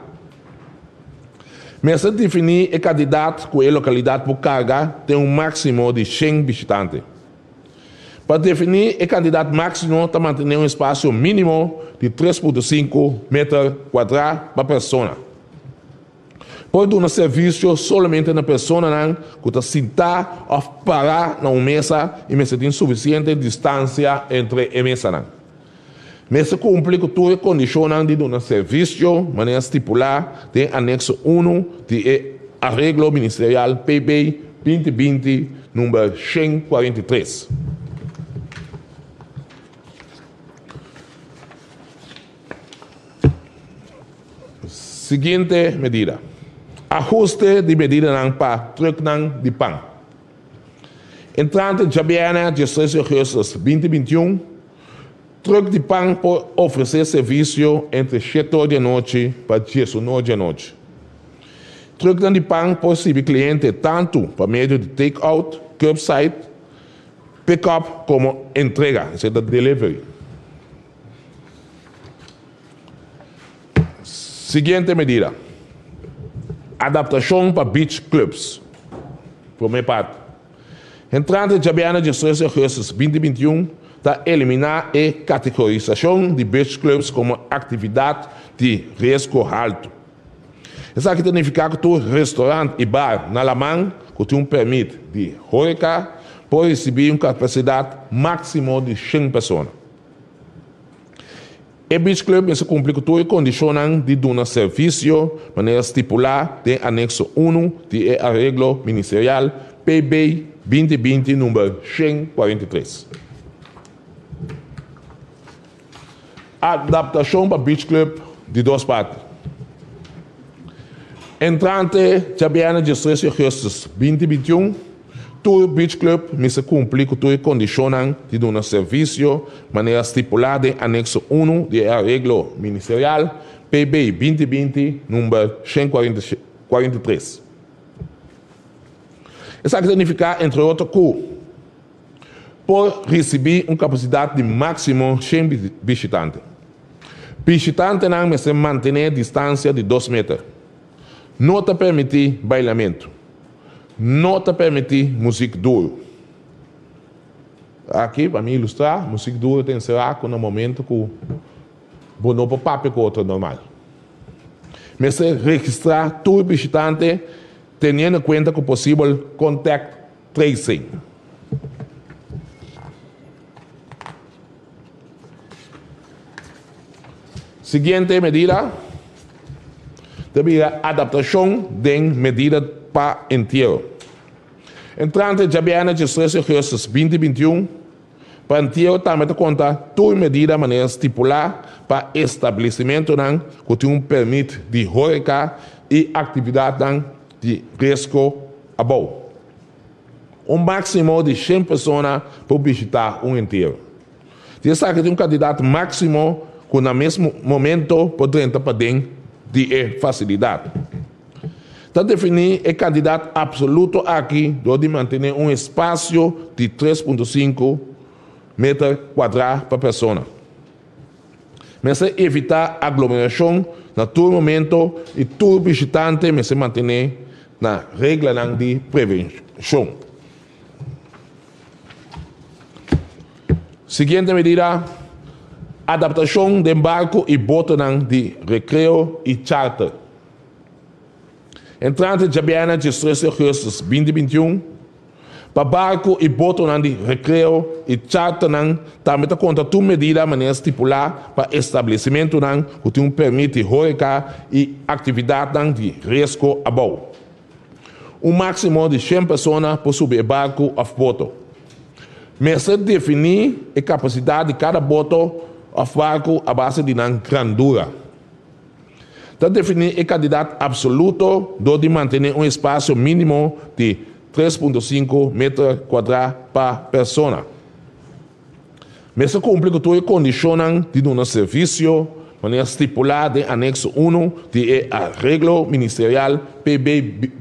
Mester definí e kantidat ku e lokalidat por karga den un máksimo di shen bishitante. Pa definí e kantidat máksimo ta mantené un espasio mínimo di 3.5 meter kuadrá pa persona. Por duna servisio solamente na personanan ku ta sintá òf pará na un mesa i mester tin sufisiente distansia entre e mesanan. Mester kumpli ku tur e kondishonnan di duna servisio manera stipulá den anekso unu di e Areglo Ministerial PB 2020 number 143. Siguiente medida. Ahuste di medidanan pa trùknan di pan. Entrante djabièrnè 13 di ougùstùs 2021, Truck di pan por ofresé servisio entre shete or di anochi pa diesun or di anochi. Trucknan di pan por sirbi kliente tantu pa medio di take-out, curbside, pick-up komo entrega, esei ta delivery. Siguiente medida, Adaptashon pa beach clubs. Promé parti. Entrante djabièrnè 13 di ougùstùs 2021 ta eliminá e kategorisashon di beach clubs komo aktividat di riesgo haltu. Esaki ta nifiká ku tur restorant i bar na laman ku tin un pèrmit di horeca por risibí un kapasidat máksimo di shen persona. E beach club mester kumpli ku tur e kondishonnan di duna servisio manera stipulá den anekso unu di e Areglo Ministerial PB 2020 number 143. Adaptashon pa beach club di dos parti. Entrante djabièrnè 13 di ougùstùs 2021, Tur beach club mester kumpli ku tur e kondishonnan di duna servisio manera stipulá den anekso unu di e Areglo Ministerial PB 2020 number 143. Esaki ta nifiká entre otro ku por risibí un kapasidat di máksimo shen bishitante. Bishitantenan mester mantené distansia di dos meter. No ta permití bailamentu. No ta permití muzik duru. Aki, pa mi ilustrá, muzik duru ta enserá ku na momentu ku bo no por papia ku otro normal. Mester registrá tur bishitante teniendo kuenta ku posibel contact tracing. Siguiente medida ta bira adaptashon den medida pa entiero. Entrante djabièrnè diestres di ougùstùs 2021, pa entiero tambe ta konta tur medida manera stipulá pa establesimentunan ku tin un pèrmit di hóreka i aktividatnan di riesgo abou. Un máksimo di shen persona por bishitá un entiero. Di esaki tin un kantidat máksimo ku na mes momento por drenta paden di e fasilidat. Ta definí e kantidat apsoluto aki dor di mantené un espasio di 3.5 meter kuadrá pa persona. Mester evitá aglomerashon na tur momento i tur bishitante mester mantené na reglanan di prevenshon. Siguiente medida, Adaptashon den barku i botonan di rekreo i charter. Entrante djabièrnè 13 di ougùstùs 2021, pa barku i botonan di rekreo i charternan tambe ta konta tur medida manera stipulá pa establesimentunan ku tin un pèrmit di hóreka i aktividatnan di riesgo abou. Un máksimo di shen persona por subi e barku òf boto. Mester definí e kapasidat di kada boto òf barku a base di nan grandura. Ta definí e kantidat apsoluto dor di mantené un espasio mínimo di 3.5 meter kuadrá pa persona. Mester kumpli ku tur e kondishonnan di duna servisio manera stipulá den Anekso unu di e Areglo Ministerial PB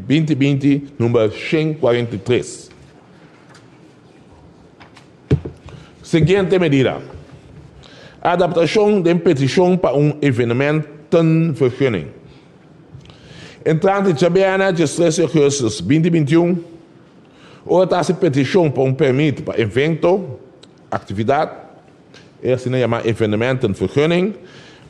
2020 number 143. Siguiente medida, Adaptashon den petishon pa un evenementenvergunning. Entrante djabièrnè 13 ougùstùs 2021, Ora ta hasi petishon pa un pèrmit pa evento, aktividat, e asina yamá evenementenvergunning,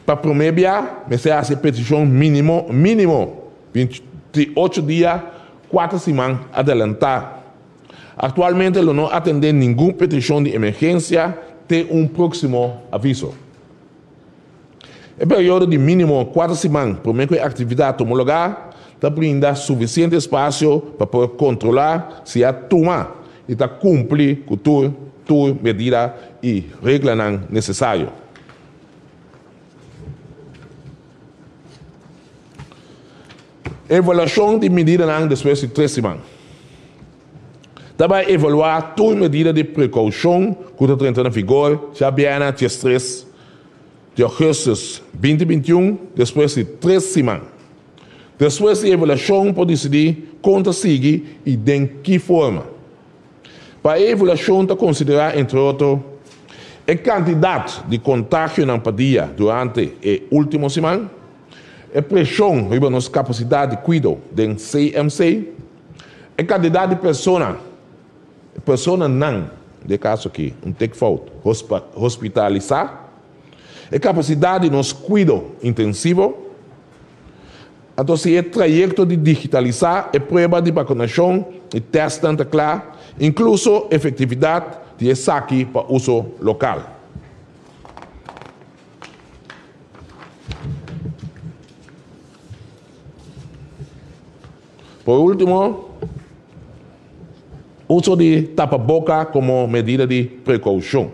pa promé bia mester hasi e petishon mínimo mínimo 28 dia, kuater siman, adelantá. Aktualmente lo no atendé ningun petishon di emergensia te un próksimo aviso. E periodo di mínimo kuater siman promé ku e aktividat tuma lugá ta brinda sufisiente espasio pa por kontrolá si a tuma i ta kumpli ku tur tur medida i reglanan nesesario. Evaluashon di medidanan despues di tres siman. Ta bai evaluá tur medida di prekoushon ku ta drenta na vigor djabièrnè 13 di ougùstùs 2021 despues di tres siman. Despues di evaluashon por disidí kon ta sigui i den ki forma. Pa e evaluashon ta konsiderá entre otro e kantidat di kontagionan pa dia durante e último siman, e preshon riba nos kapasidat di kuido den CMC, E kantidat di persona, personanan, den e kaso aki un tikfout, hospitalisá, e kapasidat di nos kuido intensivo, anto si e trayekto di digitalisá e prueba di bakunashon i tèstnan ta kla, inkluso efektividat di esaki pa uso lokal. Por último, uso di tapaboka komo medida di prekoushon.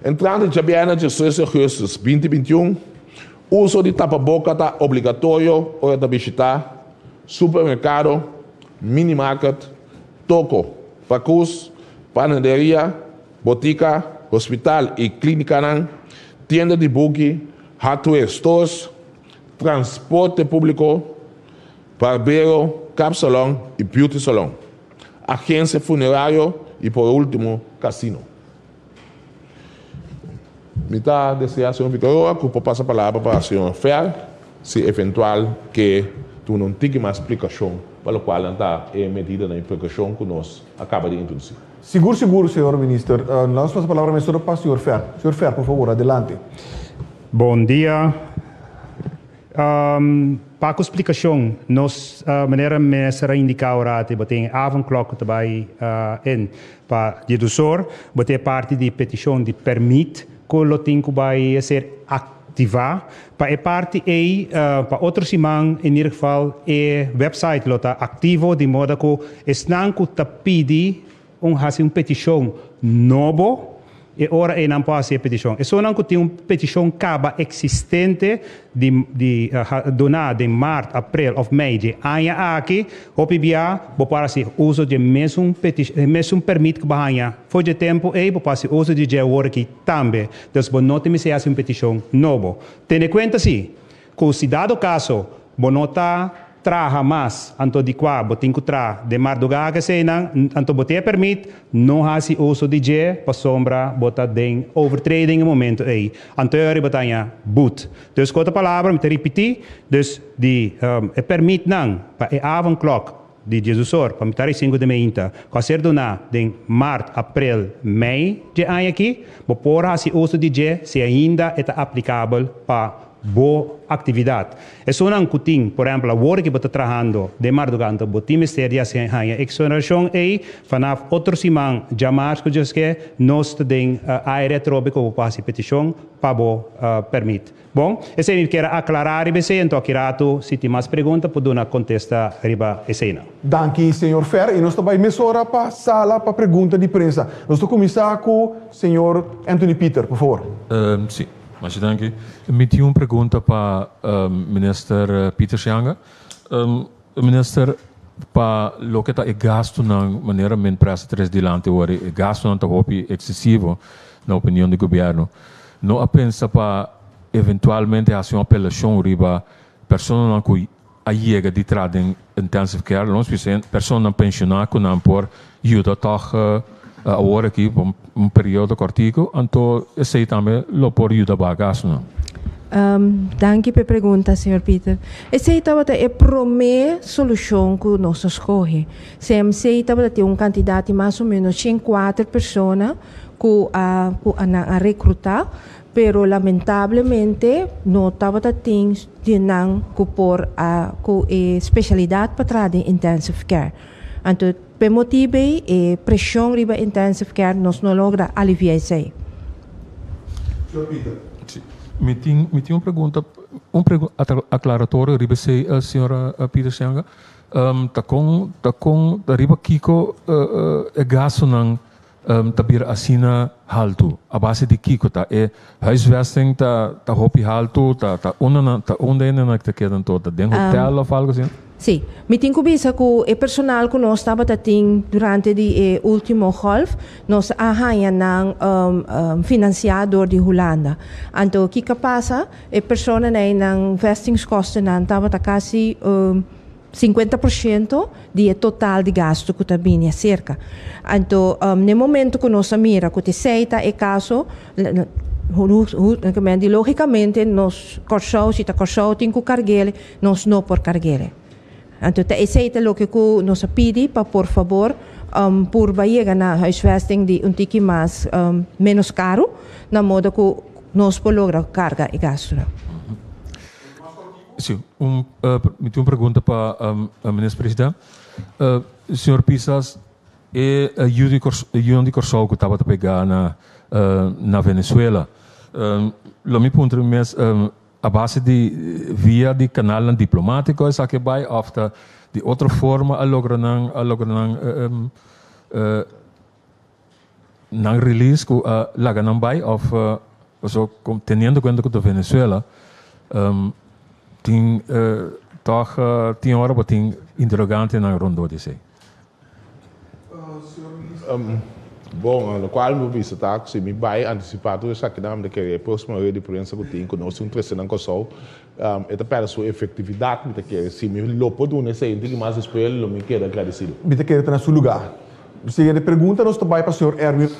Entrante djabièrnè 13 di ougùstùs 2021, uso di tapaboka ta obligatorio ora ta bishitá supermerkado, minimarket, toko, pakus, panaderia, botika, hospital i klínikanan, tienda di buki, hardware stores, transporte públiko, barbero, kapsalon i beauty salon, agensia funerario i por último kasino. Mi ta deseá señor Figueroa ku por pasa palabra pa señor Fer si eventual ke duna un tiki mas splikashon pa lokual nan ta e medidanan i prekoushon ku nos a kaba di introdusí. Sigur sigur señor Minister. Nos pasa palabra mesora pa señor Fer. Señor Fer por fabor adelante. Bon dia. Pa ku splikashon, nos manera minister a indiká ora te bo tin e avondklok ku ta bai in pa di dusor, bo tin e parti di petishon di permit ku lo tin ku bai ser. aktivá. Pa e parti ei, pa otro siman in ieder geval e website lo ta aktivo di moda ku esnan ku ta pidi un hasi un petishon nobo, e ora ei nan por hasi e petishon. Esunnan ku tin un petishon kaba eksistente di di duná den mart, aprel òf mei dje aña aki, hopi bia bo por hasi uso dje mesun e mesun pèrmit ku bo haña for dje tempu ei, bo por hasi uso di dje awor aki tambe. Dus bo no tin mester hasi un petishon nobo. Tene kuenta si ku si dado kaso bo no ta traha mas anto di kua bo tin ku traha den mardugá keseinan, anto bo tin e pèrmit, no hasi uso di dje pasobra bo ta den overtreding e momento ei. Anto e ora bo ta haña but. Dus ku otro palabra mi ta ripití, dus di e pèrmitnan pa e avondklok di diesdusor pa mitar di sinku di meinta ku a ser duná den mart, aprel, mei dje aña aki, bo por hasi uso di dje si ainda e ta aplikabel pa bo aktividat. Esunnan ku tin, por ehèmpel, awor ku bo ta trahando den mardugá, anto bo tin mester di hasi haña eksonerashon ei vanaf otro siman djamars ku Dios ke, nos ta den aire atrobe ku bo por hasi petishon pa bo pèrmit. Bon, esei mi kier a aklará riba esei, anto aki ratu si tin mas pregunta por duna kontesta riba eseinan. Danki señor Fer y nos ta bay mesora pa sala pa pregunta di prensa. Nos ta cuminsa cu señor Anthony Pieter, por favor. Si, masha danki. Mi tin un pregunta pa Minister Pieter Janga. Minister, pa loke ta e gastunan, manera men presa tres dilanti awor, e gastunan ta hopi eksesivo na opinion di gobièrnu. No a pensa pa eventualmente hasi un apelashon riba personanan ku a yega di traha den intensive care, lo nos bisa personanan penshoná ku nan por yuda tòg awor aki pa un periodo kòrtiku, anto esei tambe lo por yuda baha gastunan. Danki p'e pregunta, señor Pieter. Esei tabata e promé solushon ku nos a skohe. CMC tabata tin un kantidat di mas o ménos 104 persona ku a ku a nan a rekrutá, pero lamentablemente no tabata tin di nan ku por a ku e spesialidat pa traha den intensive care. Anto p'e motibu ei e preshon riba intensive care nos no logra aliviá esei. Señor Pieter. Si. Mi tin mi tin un pregunta un pregu aklaratorio riba esei señora Pieter Sianga. Ta kon ta kon ta riba kiko e gastunan ta bira asina haltu? A base di kiko ta e huisvesting ta ta hopi haltu? Ta ta unda nan ta unda hende nan ta keda anto? Ta den hotel of algo asina? Si. Mi tin ku bisa ku e personal ku nos tabata tin durante di e ultimo golf, nos a haña nan finansiá dor di Hulanda. Anto kiko a pasa? E personanan ei nan vestingskostennan tabata kasi 50% di e total di gastu ku ta bini aserka. Anto n'e momento ku nos a mira ku t'esei ta e kaso, lógikamente nos Kòrsou, si ta Kòrsou tin ku karg'el, nos no por karg'el. Anto ta esei ta loke ku nos a pidi pa por fabor purba yega na huisvesting di un tiki mas ménos karu, na modo ku nos por logra karga e gastunan. Si, un mi tin un pregunta pa Minister President. Señor Pisas, e yu di yunan di Kòrsou ku tabata pegá na na Venezuela, lo mi puntra mi mes a base di via di kanalnan diplomátiko esaki a bai òf ta di otro forma a logra nan a logra nan nan release ku a laga nan bai òf paso teniendo kuenta ku ta Venezuela tin tòg tin ora bo tin interogantenan rondó di esei. Bon, lokual mi por bisa ta ku si mi bai antisipá tur esakinan mi ta kere e próksimo rueda di prensa ku tin ku nos tin un trese nan Kòrsou e ta pèrdè su efektividat mi ta kere. Si mi lo por duna esei un tiki mas despues lo mi keda agradesido. Mi ta kere ta na su lugá. Siguiente pregunta nos ta bai pa señor Erwin.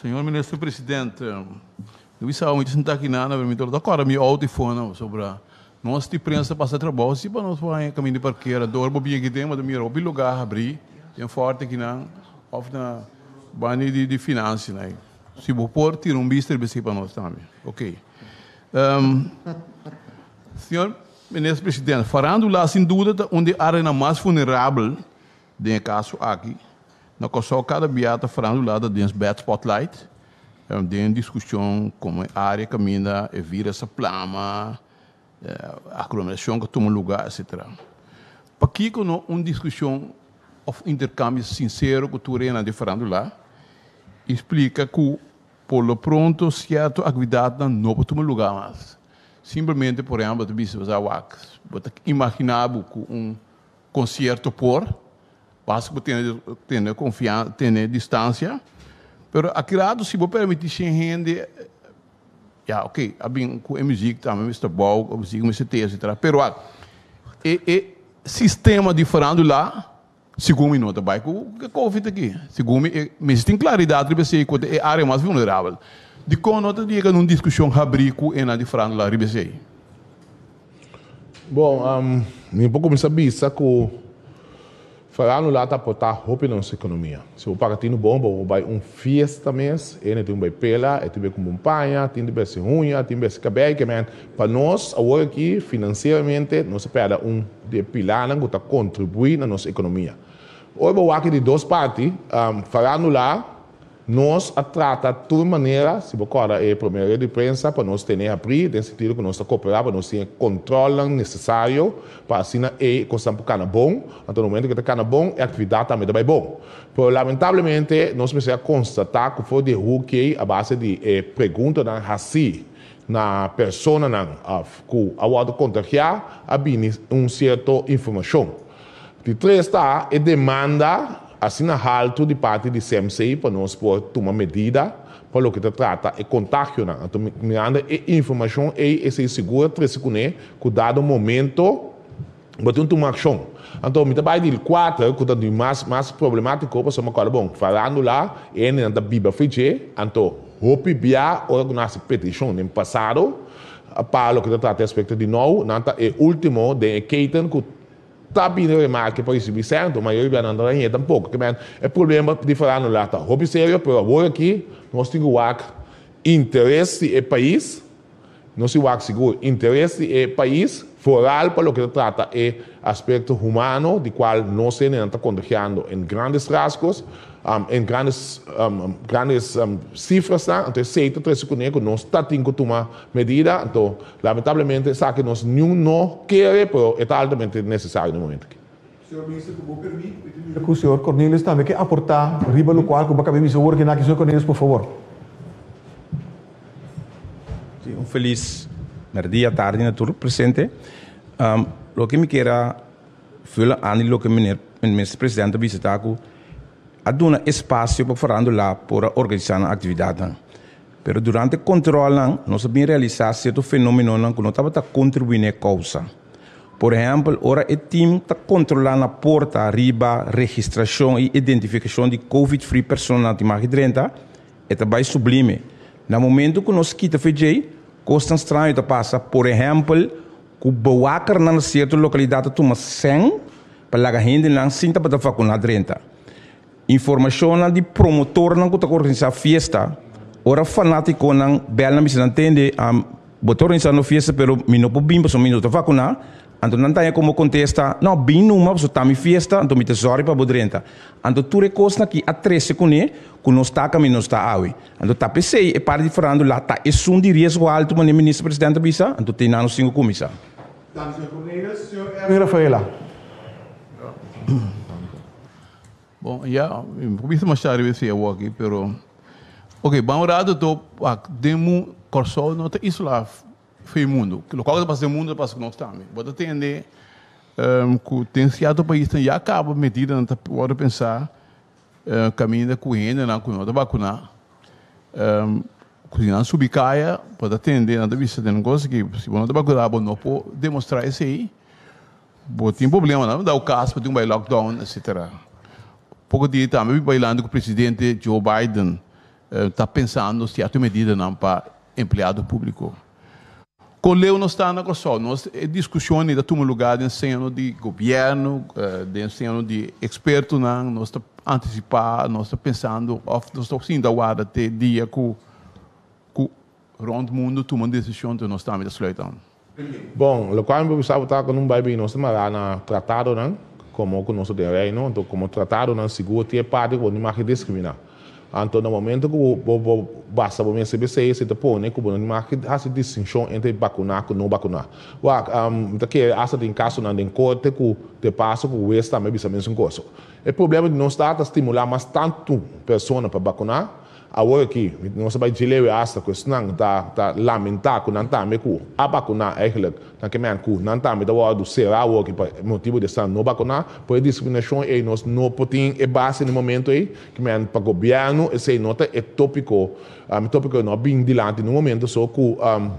Señor Minister President, mi bisa mi ta sinta aki nan, pero mi ta kòrda mi outo i fona pasobra nos di prensa pasa trabou si pa nos por haña kaminda di parkera. Dor bo bin aki den bo ta mira hopi lugá habrí den fòrti akinan òf na banda di finansianan ei. Si bo por tira un bista riba esei pa nos tambe. Oké. Señor Minister President, farandula sin duda ta un di e áreanan mas vulnerabel Den e kaso aki, na Kòrsou kada bia ta farandula ta den bad spotlight. Den diskushon komo e área kaminda e vírus a plama, aglomerashon ku a tuma lugá, etsetera. Pakiko no un diskushon òf interkambio sinsero ku tur hende di farándula i splika ku por lo pronto sierto aktividatnan no por tuma lugá mas? Simplemente, por ehèmpel, ta bisa bo wak, bo ta imaginá bo ku un konsierto por, basta ku bo tene tene konfiansa, tene distansia, pero aki rato si bo permití shen hende, ya oke, a bin ku e muzik tambe mester bou, e muzik mester te, etsetera, pero wak, e e sistema di farándula segun mi no ta bai ku e covid aki, segun mi e mester tin klaridat riba esei ku ta e área mas vulnerabel. Dikon no ta yega na un diskushon habrí ku esnan di farándula riba esei? Bon, mi por kuminsá bisa ku farándula ta aportá hopi na nos ekonomia. Si bo paga tinu bon, bo por bai un fiesta mes, hende tin ku bai pela, e tin bai kumpra un paña, tin di besi huña, tin besi kabei, ke men pa nos awor aki finansieramente nos a pèrdè un di e pilarnan ku ta kontribuí na nos ekonomia. Ora bo wak di dos parti, farándula Nos a trata tur manera, si bo kòrda e promé red di prensa, pa nos tene habrí, den sentido ku nos ta koperá pa nos tin e kòntròlnan nesesario pa asina e kosnan por kana bon. Anto na momento ku e ta kana bon, e aktividat tambe ta bai bon. Pero lamentablemente nos mester a konstatá ku for di e huki ei a base di e preguntanan hasí na personanan òf ku a wòrdu kontagiá a bini un sierto informashon. Di tres ta e demanda asina haltu di parti di CMC pa nos por tuma medida pa loke ta trata e kontagionan. Anto mirando e informashon ei esei sigur a trese kuné ku dado momento bo tin tuma akshon. Anto mi ta bai di kuater ku ta di mas mas problemátiko pasobra mi a kòrda bon farándula e hendenan ta biba fridje anto hopi bia ora ku nan hasi petishon den pasado pa loke ta trata e aspekto di nou nan ta e último den e keten ku Ta bini remarke pa ricibi cento, ma yo riba nan ta hañ'é tampoco. Ke men, e problema di farándula ta hopi serio, pero awor aki nos tin cu wak interes di e pais, nos tin wak sigur interes di e pais, vooral pa loke ta trata e aspecto humano di cual nos hendenan ta contagiando en grandes rasgos, en grandes grandes cifrasnan, anto esey ta trece cune cu nos ta tin cu tuma medida, anto Lamentablemente esaki nos niun no kere, pero e ta altamente necesario na e momento aki. Señor Minister, cu bo permit, mi ta mira cu señor Cornelius tambe ke aporta riba locual cu bo a caba di bisa awor aki. Señor Cornelius, por favor. Si, un feliz merdia, tardi na tur presente. Loke mi kier a vula aan di loke meneer Minister President a bisa ta cu a duna espacio pa farandula por a organisa nan actividadnan. Pero durante controlnan nos a bin realisa cierto fenomenonan cu no tabata contribui na e causa. Por ehempel, ora e team ta controla na porta riba registracion y identificacion di covid free personanan tin mag drenta, e ta bay sublime. Na momento cu nos kita fe djey, cosnan straño ta pasa, por ehempel, cu bewakernan na cierto localidad ta tuma cen pa laga hendenan sin tabata vacuna drenta. Informashonnan di promotornan ku ta organisá fiesta, ora fanátikonan bèl nan bisa nan tende, bo ta organisando fiesta pero mi no por bin pasobra mi no ta vakuná, anto nan ta haña komo kontesta, no, bin numa pasobra ta mi fiesta, anto mi ta sòri pa bo drenta. Anto tur e kosnan aki a trese kuné ku nos ta kaminda nos ta awe. Anto ta p'esei e parti di farándula ta esun di riesgo altu manera Minister Presidente a bisa, anto te nan nos tin ku kuminsá. Danki señor Cornelis. Señor Erwin Rafaela. Bon, ya, mi por bisa masha riba esei awor aki, pero ok, ban un rato to wak den mu Kòrsou no ta isolá fe mundu. Lokual ku ta pasa den mundu ta pasa ku nos tambe. Bo ta tende ku den sierto paisnan ya kaba medidanan ta wòrdu pensá kaminda ku hendenan ku no ta bakuná ku si nan subi kaya bo ta tende nan ta bisa den un kos aki si bo no ta bakuná bo no por demostrá esei. Bo tin problema nan dau cas bo tin bai lockdown etc. Poco dia tambe mi bailando cu presidente Joe Biden ta pensando cierto medidanan pa empleado publico. Con leu nos ta na Corsou? Nos e discusion ta tuma lugar den seno di gobierno, den seno di expertonan, nos ta anticipa, nos ta pensando of nos ta sinta warda te dia cu cu rond mundo tuma un decision nos tambe ta sluit aan. Bon, lokual mi por bisa bo ta ku nun bai bin nos ta mará na tratadonan komo ku nos ta den Reino, anto komo tratadonan sigur tin e parti ku bo no mag diskriminá. Anto na momento ku bo bo basa bo mes riba esei, esei ta pone ku bo no mag hasi distinshon entre bakuná ku no bakuná. Wak, mi ta kere asta tin kasonan den korte ku te paso ku hues tambe bisa mesun kos. E problema di nos ta ta stimulá mas tantu persona pa bakuná. Awor aki, nos a bai djelewe asta ku esnan ta ta lamentá ku nan tambe ku a bakuná eigenlijk nan ke men ku nan tambe ta wòrdu será awor aki pa motibu di esnan no bakuná. Por e diskriminashon ei nos no por tin e base na e momento ei. Ke men pa gobièrnu esei no ta e tópiko, e tópiko no a bin dilanti niun momento so ku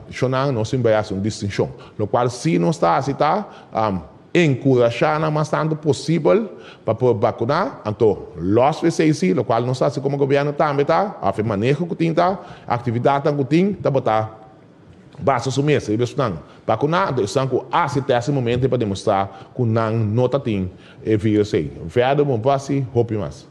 shonnan nos tin bai hasi un distinshon. Lokual si nos ta hasi ta. Enkurashá nan mas tantu posibel pa por bakuná, anto lòs for esei sí, lokual nos ta hasi komo gobièrnu tambe ta, òf e maneho ku tin ta, aktividatnan ku tin, ta bota basa su mes riba esnan bakuná, anto esnan ku hasi tèst e momento ei pa demostrá ku nan no ta tin e vírus ei. Verder bo por hasi hopi mas.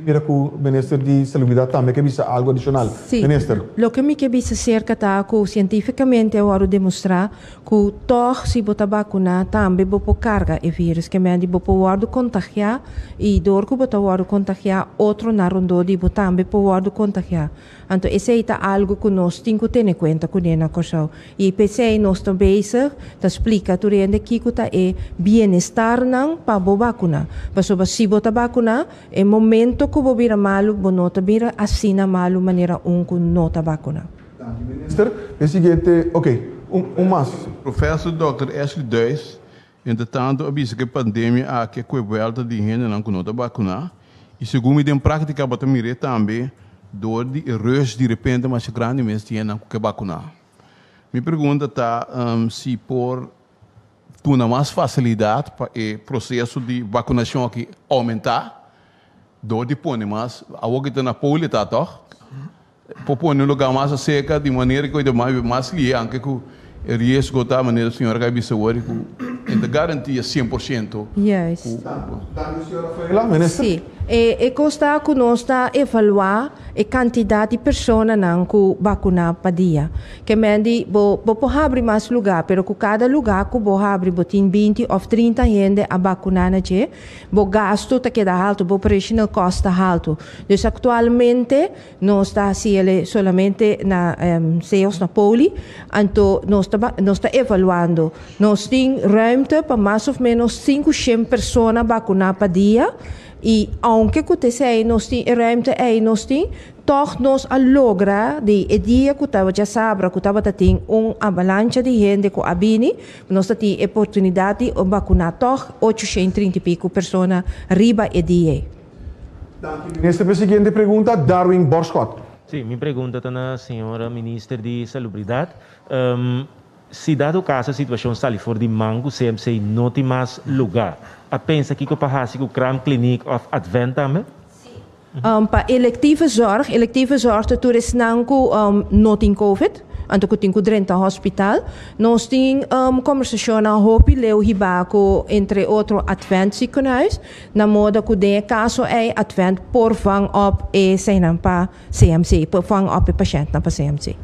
Mira ku Minister di Salubridat tambe ke bisa algu adishonal. Sí. Minister. Loke mi ke bisa serka ta ku sientífikamente a wòrdu demostrá ku tòg si bo ta bakuná tambe bo por karga e vírus. Ke mende bo por wòrdu kontagiá i dor ku bo ta wòrdu kontagiá otronan rondó di bo tambe por wòrdu kontagiá. Anto esei ta algu ku nos tin ku tene kuenta kuné na Kòrsou. I p'esei nos ta bezig ta splika tur hende kiko ta e bienestarnan pa bo bakuná. Pasobra si bo ta bakuná, e momento ku bo bira malu, bo no ta bira asina malu manera un ku no ta bakuná. Danki minister. E siguiente, ok, un mas. Professor Dòkter Ashley Duijs, entretanto a bisa ku e pandemia aki a kue buelta di hendenan ku no ta bakuná i segun mi den práktika bo ta mir'é tambe dor di e rush di repente masha grandi mes di hendenan ku ke bakuná. Mi pregunta ta si por duna mas fasilidat pa e proseso di bakunashon aki oumentá dor di pone mas, awor ki ta na poli ta tòg? Por pone un lugá mas aserka di manera ku e ta mas lihe anke ku e riesgo ta manera señora ka bisa awor ku e ta garantia 100% Juist. ku. Danki señora Rafaela. Minister. Sí. E kos ta ku nos ta evaluá e kantidat di personanan ku bakuná pa dia. Ke men di bo bo por habri mas lugá pero ku kada lugá ku bo habri bo tin 20 òf 30 hende a bakuná na dje, bo gastu ta keda haltu, bo operational cost ta haltu. Dus aktualmente Nos ta hasi el solamente na Seos na Poli, anto nos ta nos ta evaluando. Nos tin ruimte pa mas of menos 500 persona bakuná pa dia i aunke ku ta esei nos tin e ruimte ei nos tin, tòg nos a logra di e dia ku tabata djasabra ku tabata tin un avalancha di hende ku a bini, nos ta tin e oportunidat di bakuná tòg 830 i piku persona riba e dia ei. Danki minister. P'e siguiente pregunta, Darwin Borschot. Sí, mi pregunta ta na señora minister di Salubridat. Si dado caso e situacion sali for di man cu CMC no tin mas lugar, a pensa kico pa haci cu Kraamkliniek of Advent tambe? Pa electieve zorg, electieve zorg ta tur esnan cu no tin covid, anto cu tin cu drenta hospital. Nos tin combersacionnan hopi leu hiba cu entre otro Advent ziekenhuis. Na moda ku den e kaso ei Advent por vang op e seinan pa CMC, por vang op e pashèntnan pa CMC.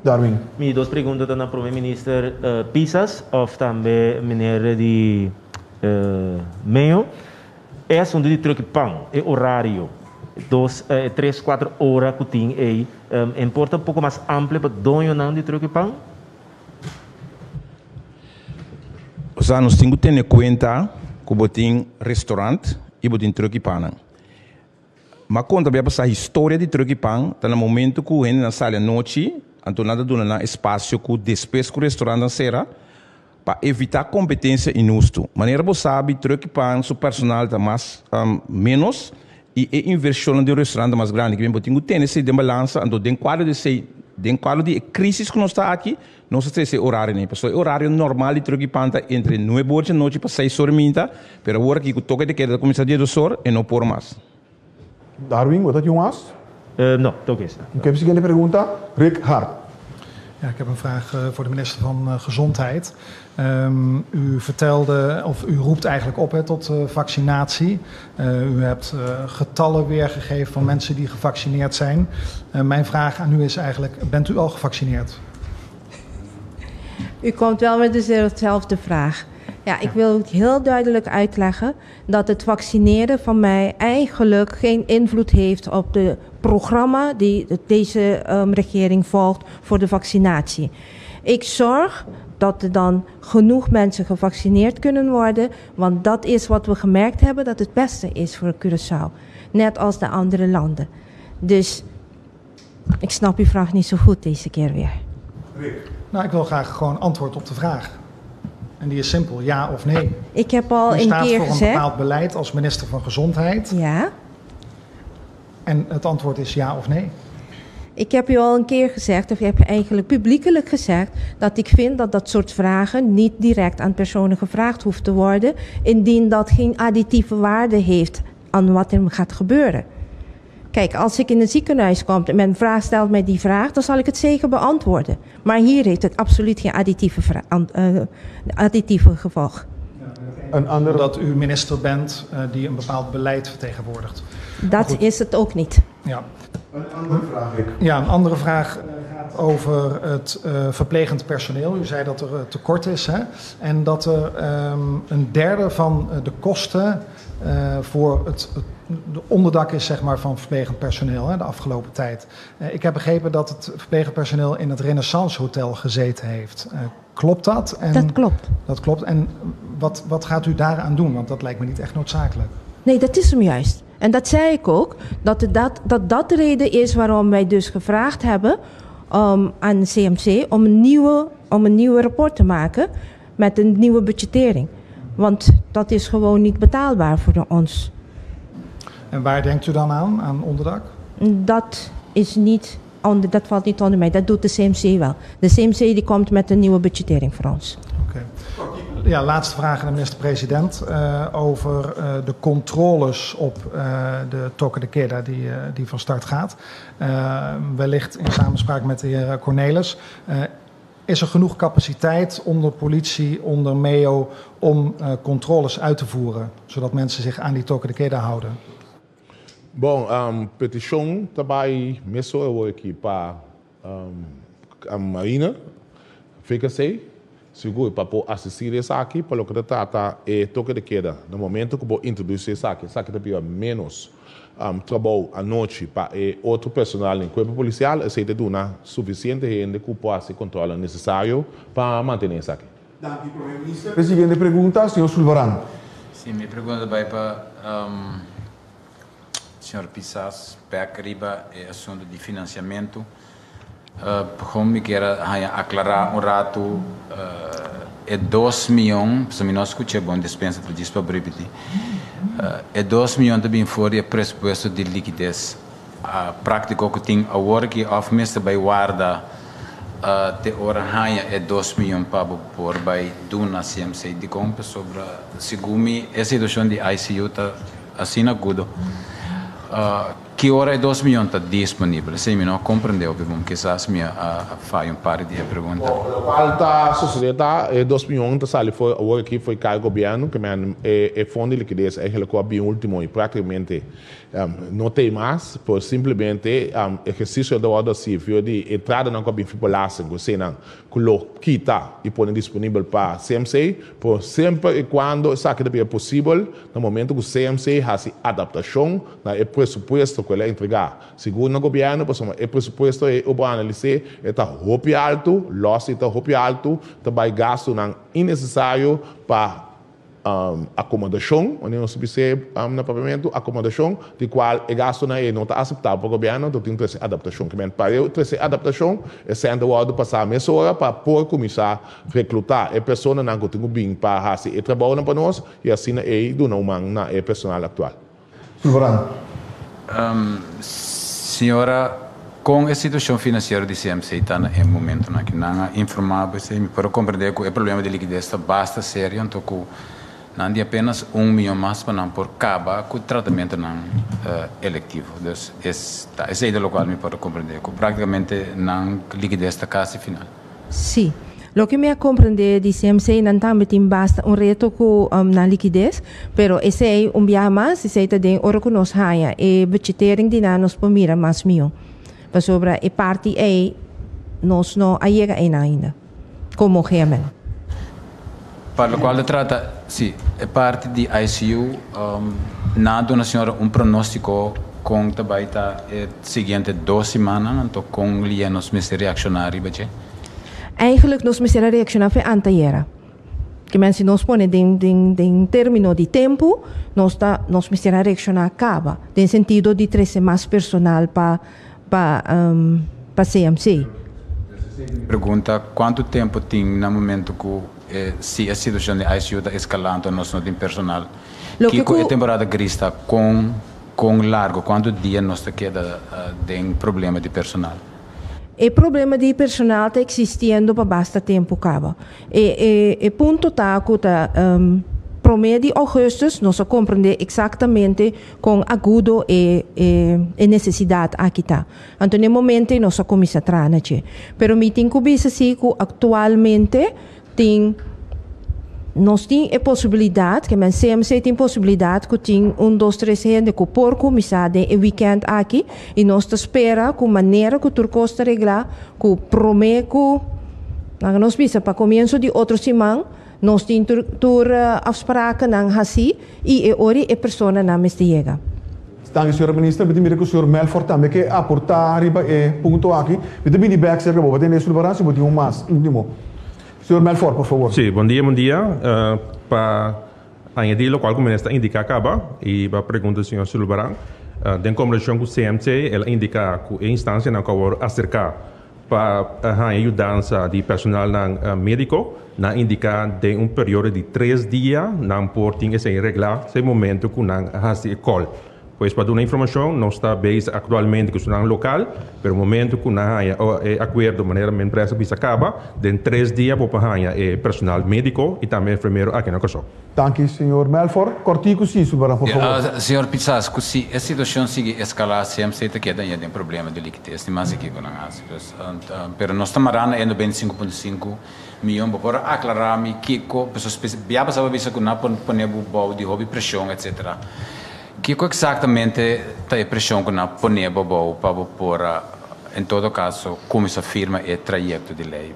Darwin. Mi dos pregunta ta na Prome Minister Pisas of tambe Meneer di Meo. E asuntu di truck pan, e orario, dos, tres, kuater ora ku tin ei, en por ta un poko mas amplio pa doñonan di truck pan? Osea nos tin ku tene kuenta ku bo tin restaurant i bo tin truck i pannan. Ma konta bo ya pasá historia di truck i pan ta na momento ku hendenan sali anochi anto nan ta duna nan espasio ku despues ku restaurantnan sera pa evitá kompetensia inhustu. Manera bo sabi truck i pan su personal ta mas ménos i e invershonnan den restaurant ta mas grandi. Kiben bo tin ku tene esei den balansa anto den kuadro di esei den kuadro di e krisis ku nos ta aki Nos ta trese e orario nei, pasobra e orario normal di truck di pan ta entre nuebe or dje nochi pa seis or minta, pero awor aki ku toke de keda ta kuminsá 12 or, e no por mas. Darwin, bo ta tin un as? No, toke esta. Oké, siguiente pregunta, Rick Hart. Ja, ik heb een vraag voor de minister van Gezondheid. U vertelde, of u roept eigenlijk op hè, tot vaccinatie. U hebt getallen weergegeven van mensen die gevaccineerd zijn. Mijn vraag aan u is eigenlijk, bent u al gevaccineerd? U komt wel met dezelfde vraag. Ja, ik wil heel duidelijk uitleggen dat het vaccineren van mij eigenlijk geen invloed heeft op het programma die deze regering volgt voor de vaccinatie. Ik zorg dat er dan genoeg mensen gevaccineerd kunnen worden, want dat is wat we gemerkt hebben dat het beste is voor Curaçao. Net als de andere landen. Dus ik snap uw vraag niet zo goed deze keer weer. Nou, ik wil graag gewoon antwoord op de vraag. En die is simpel, ja of nee. Ik heb al U een staat keer voor een gezegd. bepaald beleid als minister van Gezondheid. Ja. En het antwoord is ja of nee. Ik heb u al een keer gezegd, of ik heb eigenlijk publiekelijk gezegd, dat ik vind dat dat soort vragen niet direct aan personen gevraagd hoeft te worden, indien dat geen additieve waarde heeft aan wat er gaat gebeuren. Kijk, als ik in een ziekenhuis kom en men vraag stelt mij die vraag, dan zal ik het zeker beantwoorden. Maar hier heeft het absoluut geen additieve gevolg. Een andere... Omdat u minister bent die een bepaald beleid vertegenwoordigt. Dat is het ook niet. Ja. Een andere vraag, ik. Ja, een andere vraag gaat over het verplegend personeel. U zei dat er tekort is, hè? En dat er een derde van de kosten voor het de onderdak is, zeg maar, van verplegend personeel, hè, de afgelopen tijd. Ik heb begrepen dat het verplegend personeel in het Renaissance Hotel gezeten heeft. Klopt dat? Dat klopt. Dat klopt. En wat gaat u daaraan doen? Want dat lijkt me niet echt noodzakelijk. Nee, dat is hem juist. En dat zei ik ook, dat dat de reden is waarom wij dus gevraagd hebben aan de CMC om een nieuwe rapport te maken met een nieuwe budgettering. Want dat is gewoon niet betaalbaar voor ons. En waar denkt u dan aan? Aan onderdak? Dat is niet onder, dat valt niet onder mij. Dat doet de CMC wel. De CMC die komt met een nieuwe budgettering voor ons. Oké. Ja, laatste vraag aan de minister-president over de controles op de toque de queda die van start gaat. Wellicht in samenspraak met de heer Cornelis. Is er genoeg capaciteit onder politie, onder MEO, om controles uit te voeren, zodat mensen zich aan die toque de queda houden? Bon, petishon ta bai mesora awor aki pa Marina, VKC, sigur pa por asistí den esaki pa loke ta trata e toke de keda. Na momento ku bo introdusí esaki, esaki ta bira ménos trabou anochi pa e otro personal den kuerpo polisial, esei ta duna sufisiente hende ku por hasi kontrolnan nesesario pa mantené esaki. Danki, Prome Minister. E siguiente pregunta, señor Sulvaran. Sí, mi pregunta ta bai pa señor Pisas bek riba e asunto di financiamento. Gewoon mi kier a haña aclara un rato e dos miyon, pasobra mi no a scucha bon, dispensa ta djis pa bripiti. E dos miyon ta bin for di e presupuesto di likides practico cu tin awor aki of mester bay warda te ora haña e dos miyon pa bo por bay duna CMC. Dicon? Pasobra segun mi e situacion di ICU ta asina agudo. Ki ora e dos miyon ta disponibel? Esei mi no a comprende hopi bon. Kisas mi a faya un par di e pregunta. Bon, locual ta sucede ta e dos miyon ta sali for awor aki for e carga gobierno, ke men e fondo di liquidez eigenlijk cu a bin ultimo y practicamente no ta ei mas, por simplemente ehercicio ta wordo haci via di entradanan cu a bin for belasting cu eseinan cu lo kita y pone disponibel pa CMC, pero semper y cuando esaki ta bira posibel na momento cu CMC haci adaptacion na e presupuesto cu el a entrega segun na gobierno, pasobra e presupuesto ey bo analice e ta hopi alto, los y ta hopi alto, ta bay gastonan innecesario pa Akomodashon, wanneer nos ta bis'é na Papiamentu, akomodashon, di kual e gastunan ei no ta aseptabel pa gobièrnu, anto tin trese adaptashon. Ke men pa e trese adaptashon, e sèn ta wòrdu pasá mesora pa por kuminsá reklutá e personanan ku tin ku bin pa hasi e trabounan pa nos i asina ei duna un man na e personal aktual. Sulvaran. Señora, kon e situashon finansiero di CMC ta na e momentunan aki? Nan a informá bo esei? Mi por a komprendé ku e problema di likides ta basta serio, anto ku nan di apenas un mion mas pa nan por kaba ku tratamentunan elektivo. Dus es ta esei ta lokual mi por a komprendé, ku praktikamente nan likides ta kasi final. Sí. Loke mi a comprende di CMC, nan tambe tin basta un reto cu nan liquidez, pero esey un biaha mas, esey ta den ora cu nos haya e budgetering di nan nos por mira mas miho. Pasobra e parti ey nos no a yega eynan ainda, como GMN. Pa locual ta trata, si, e parti di ICU, nan a duna señora un pronostico con ta bay ta e siguiente dos simannan, anto con lia nos mester reacciona riba dje? Eigenlijk nos mester a reacciona fe antayera. Ke men si nos pone den den den termino di tempu, nos ta nos mester a reacciona caba, den sentido di trece mas personal pa pa pa CMC. Pregunta, Cuanto tempo tin na momento cu e si e situacion di ICU ta escalando nos no tin personal? Loke Kico cu. e temporada gris ta? Con con largo, cuanto dia nos ta keda den problema di personal? E problema di personal ta existiendo pa basta tempo caba. E e e punto ta cu ta prome di augustus nos a comprende exactamente con agudo e e e necesidad aki ta. Anto n'e momento ei nos a cuminsa traha na dje. Pero mi tin cu bisa si cu actualmente tin nos tin e posibilidad, ke men CMC tin posibilidad cu tin un dos tres hende cu por cuminsa den e weekend aki y nos ta spera cu manera cu tur cos ta regla cu prome cu laga nos bisa pa comienso di otro siman nos tin tur tur afsprakennan haci y e ora e personanan mester yega. Danki señora Minister. Mi ta mira ku señor Melfor tambe ke aportá riba e punto aki. Mi ta bini bèk serka bo pa tende Sulvaran si bo tin un mas último. Señor Melfor, por favor. Sí, bon dia, bon dia. Pa añadí lokual ku Minister a indiká kaba i pa pregunta di señor Sulvaran, den kombershon ku CMC el a indiká ku e instansianan ku a wòrdu aserká Pa haña yudansa di personalnan médiko, nan a indiká den un periodo di tres dia nan por tin esei reglá esei momento ku nan a hasi e kòl. Pues pa duna informashon nos ta bezig aktualmente ku esnan lokal, pero momento ku nan haña e akuerdo manera mi empresa bisa kaba, den tres dia bo por haña e personal médiko i tambe enfermero aki na Kòrsou. Danki señor Melfor. Kòrtiku si, Subaran, por favor. Señor Pisas, ku si e situashon sigui eskalá CMC ta keda ya den problema di likides, ni mas aki ku nan hasi. Dus, pero nos ta mará na e 95.5 miyon. Bo por a aklará mi kiko, pasobra bia pasá bo a bisa ku nan a pone bo bou di hopi preshon etsetera. Kiko eksaktamente ta e preshon ku nan a pone bo bou pa bo por a, en todo kaso, kuminsá firma e trayekto di lei?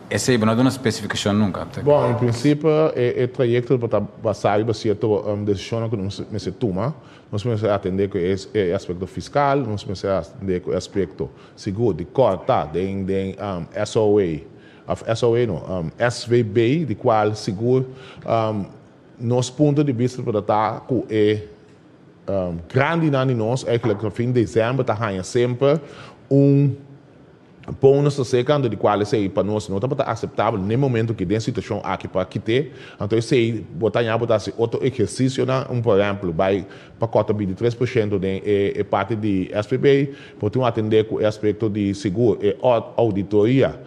Esei bo no a duna spesifikashon nunka. Bon, en prinsipio e trayekto por ta basá riba sierto desishonnan ku nos mester tuma. Nos mester atendé ku e aspekto fiskal, nos mester atendé ku e aspekto sigur di kòrta den den SOA, òf SOA no, SVB, di kual sigur nos punto di bista por ta ta ku e grandinan di nos eigentlik fin desèmber ta haña semper un Bonus ta seca, anto di cual esey pa nos no tabata aceptabel n'e momento ki den situacion aki pa kite, anto esey bo ta haña bo ta haci otro ehercicionan, un por ehemplo bay pa cota 23% den e e parti di SPB, bo tin un atende cu e aspecto di sigur e auditoria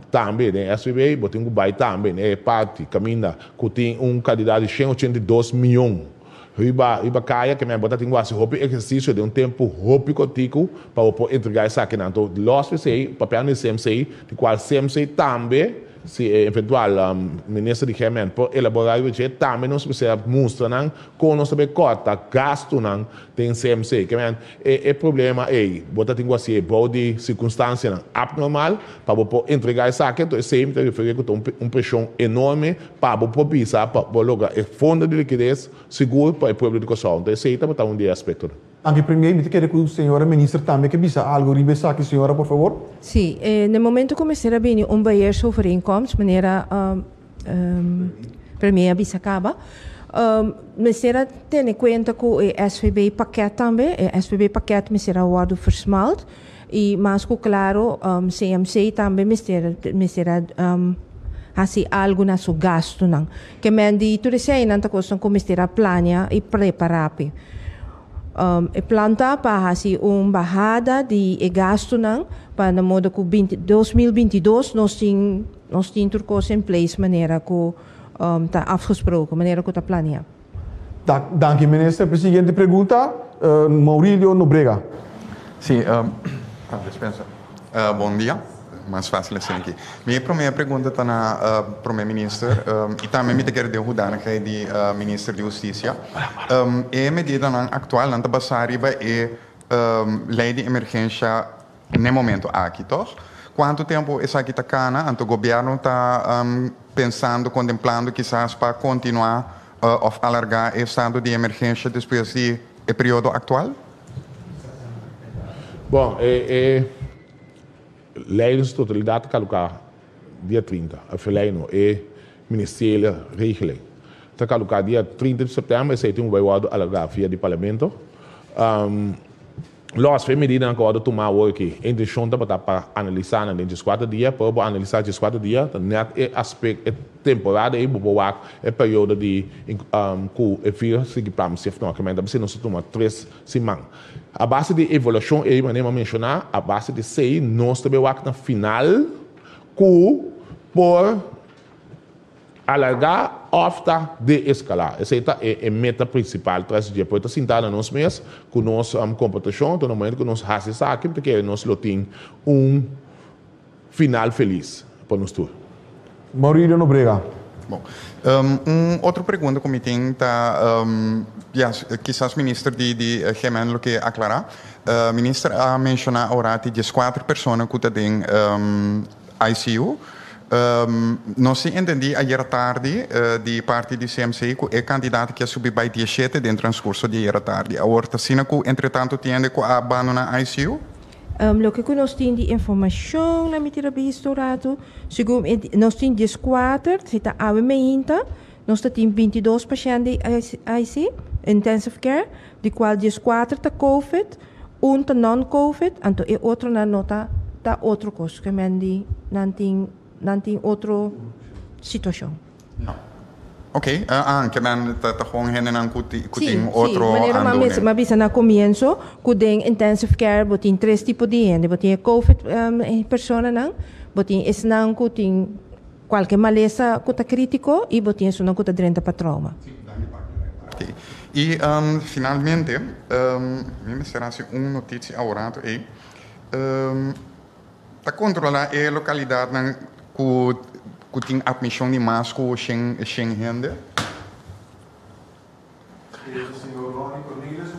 tambe den SPB, bo tin cu bay tambe n'e parti caminda cu tin un cantidad di 182 miyon. Riba riba kaya ke men bo ta tin ku hasi hopi ehersisio den un tempu hopi kortiku pa bo por entregá esakinan. Anto lòs p'esei papiando di CMC, di kual CMC tambe si e eventual minister di GMN por elaborá riba dje, tambe nos mester a mustra nan kon nos ta bay kòrta gastunan den CMC. Ke men e e problema ei bo ta tin ku hasié bou di sirkunstansianan apnormal pa bo por entregá esaki. Anto esei mi ta referí ku ta un preshon enorme Pa bo por bisa pa bo logra e fondo di likides sigur pa e pueblo di Kòrsou. Enton esei tabata un di e aspektonan. Danki Premier. Mi ta kere ku señora Minister tambe ke bisa algu riba esaki. Señora, por favor. Sí, na e momento ku mester a bini un beheersovereenkomst, manera Premier a bisa kaba, mester a tene kuenta ku e SVB pakket tambe. E SVB pakket mester a wòrdu versmalt I mas ku klaro CMC tambe mester mester a hasi algu na su gastunan. Ke men di tur eseinan ta kosnan ku mester a plania i prepará p'e. E plan ta pa hasi un bahada di e gastunan pa na modo ku binti 2022 nos tin nos tin tur kos in place manera ku ta afgesproken, manera ku ta plania. Danki minister. P'e siguiente pregunta, Maurilio Nobrega. Sí, dispensa. Bon dia. Mas fácil asina aki. Mi promé pregunta ta na Promé Minister i tambe mi ta kere den hoedanigheid di Minister di Hustisia. E medidanan aktual nan ta basá riba e lei di emergensha n'e momento aki, tòg? Kuantu tempu esaki ta kana? Anto gobièrnu ta pensando, kontemplando kisas pa kontinuá òf alargá e estado di emergensha despues di e periodo aktual? Bon, e e lei den su totalidat ta kaluká dia 30, òf e lei no, e ministeriële regeling ta kaluká dia 30 di sèptèmber, esei tin ku bai wòrdu alargá via di parlamento. Lòs, fe medidanan ku a wòrdu tumá awor aki, e intenshon tabata pa analisá nan den dieskuater dia, pero bo analisá dieskuater dia ta nèt e aspek, e temporada ei bo por wak e periodo di ku e virus sigui plam sef no. Kimente a bisé nos a tuma tres siman. A base di e evaluashon ei, manera mi a menshoná, a base di esei nos ta bai wak na final ku por Alargá òf ta de-eskalá. Esei ta e meta prinsipal tras di dje. Por e ta sintá na nos mes ku nos komportashon, anto na momento ku nos hasi esaki mi ta kere nos lo tin un final felis pa nos tur. Maurilio Nobrega. Bon. Un otro pregunta ku mi tin ta, ya, kisas minister di di GMN lo ke aklará. Minister a menshoná awor 14 persona ku ta den ICU. Nos tin entendí ayera tardi di parti di CMC ku e kantidat aki a subi bai 17 den transkurso di ayera tardi. Awor ta asina ku entretantu tin hende ku a abandoná ICU? Loke ku nos tin di informashon na mi tira bisto un ratu, segun e nos tin 14, si ta awe meinta, nos ta tin 22 pashènt di IC, intensive care, di kual 14 ta covid, Un ta non-covid, anto e otronan no ta ta otro kos. Ke men di nan tin nan tin otro situashon. No. Oké, ah, ke men ta ta gewoon hendenan ku ti ku tin otro Sí, manera aandoening. mi a bisa na komienso ku den intensive care bo tin tres tipo di hende. Bo tin e covid personanan, bo tin esnan ku tin kualke malesa ku ta kritiko i bo tin esunnan ku ta drenta pa trauma. Oké. I finalmente, mi mester hasi un notisia aworato ei. Ta kontrolá e lokalidatnan ku ku tin atmishon di mas ku 100 hende.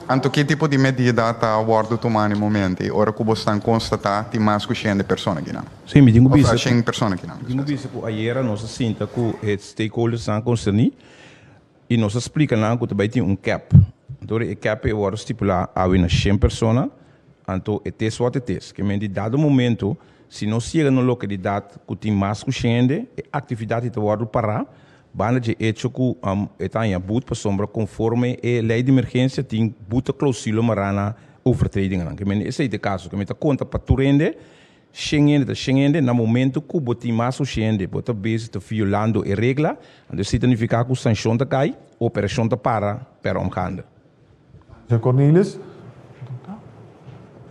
Anto ki tipo di medida ta wòrdu tumá na e momento ei ora ku bosnan konstatá tin mas ku 100 persona kinan? Sí, mi tin ku bisa Òf 100 persona kinan. Mi tin ku bisa ku ayera nos a sinta ku e stakeholdersnan konserní i nos a splika nan ku ta bai tin un cap. Anto e cap ei wòrdu stipulá awe na 100 persona, anto e tes wòrdu e tes. Ke men di dado momento si nos yega na un lokalidat ku tin mas ku 100 hende, e aktividat ei ta wòrdu pará. Banda dje echo ku e ta haña but pasobra konforme e lei di emergensia tin but ta klousula mará na overtredingennan. Ke mende esei ta e kaso. Ke mende ta konta pa tur hende, shen hende ta shen hende, na momento ku bo tin mas ku shen hende bo ta bezig ta violando e regla, anto esei ta nifiká ku sanshon ta kai, operashon ta para per omgaande. Señor Cornelis,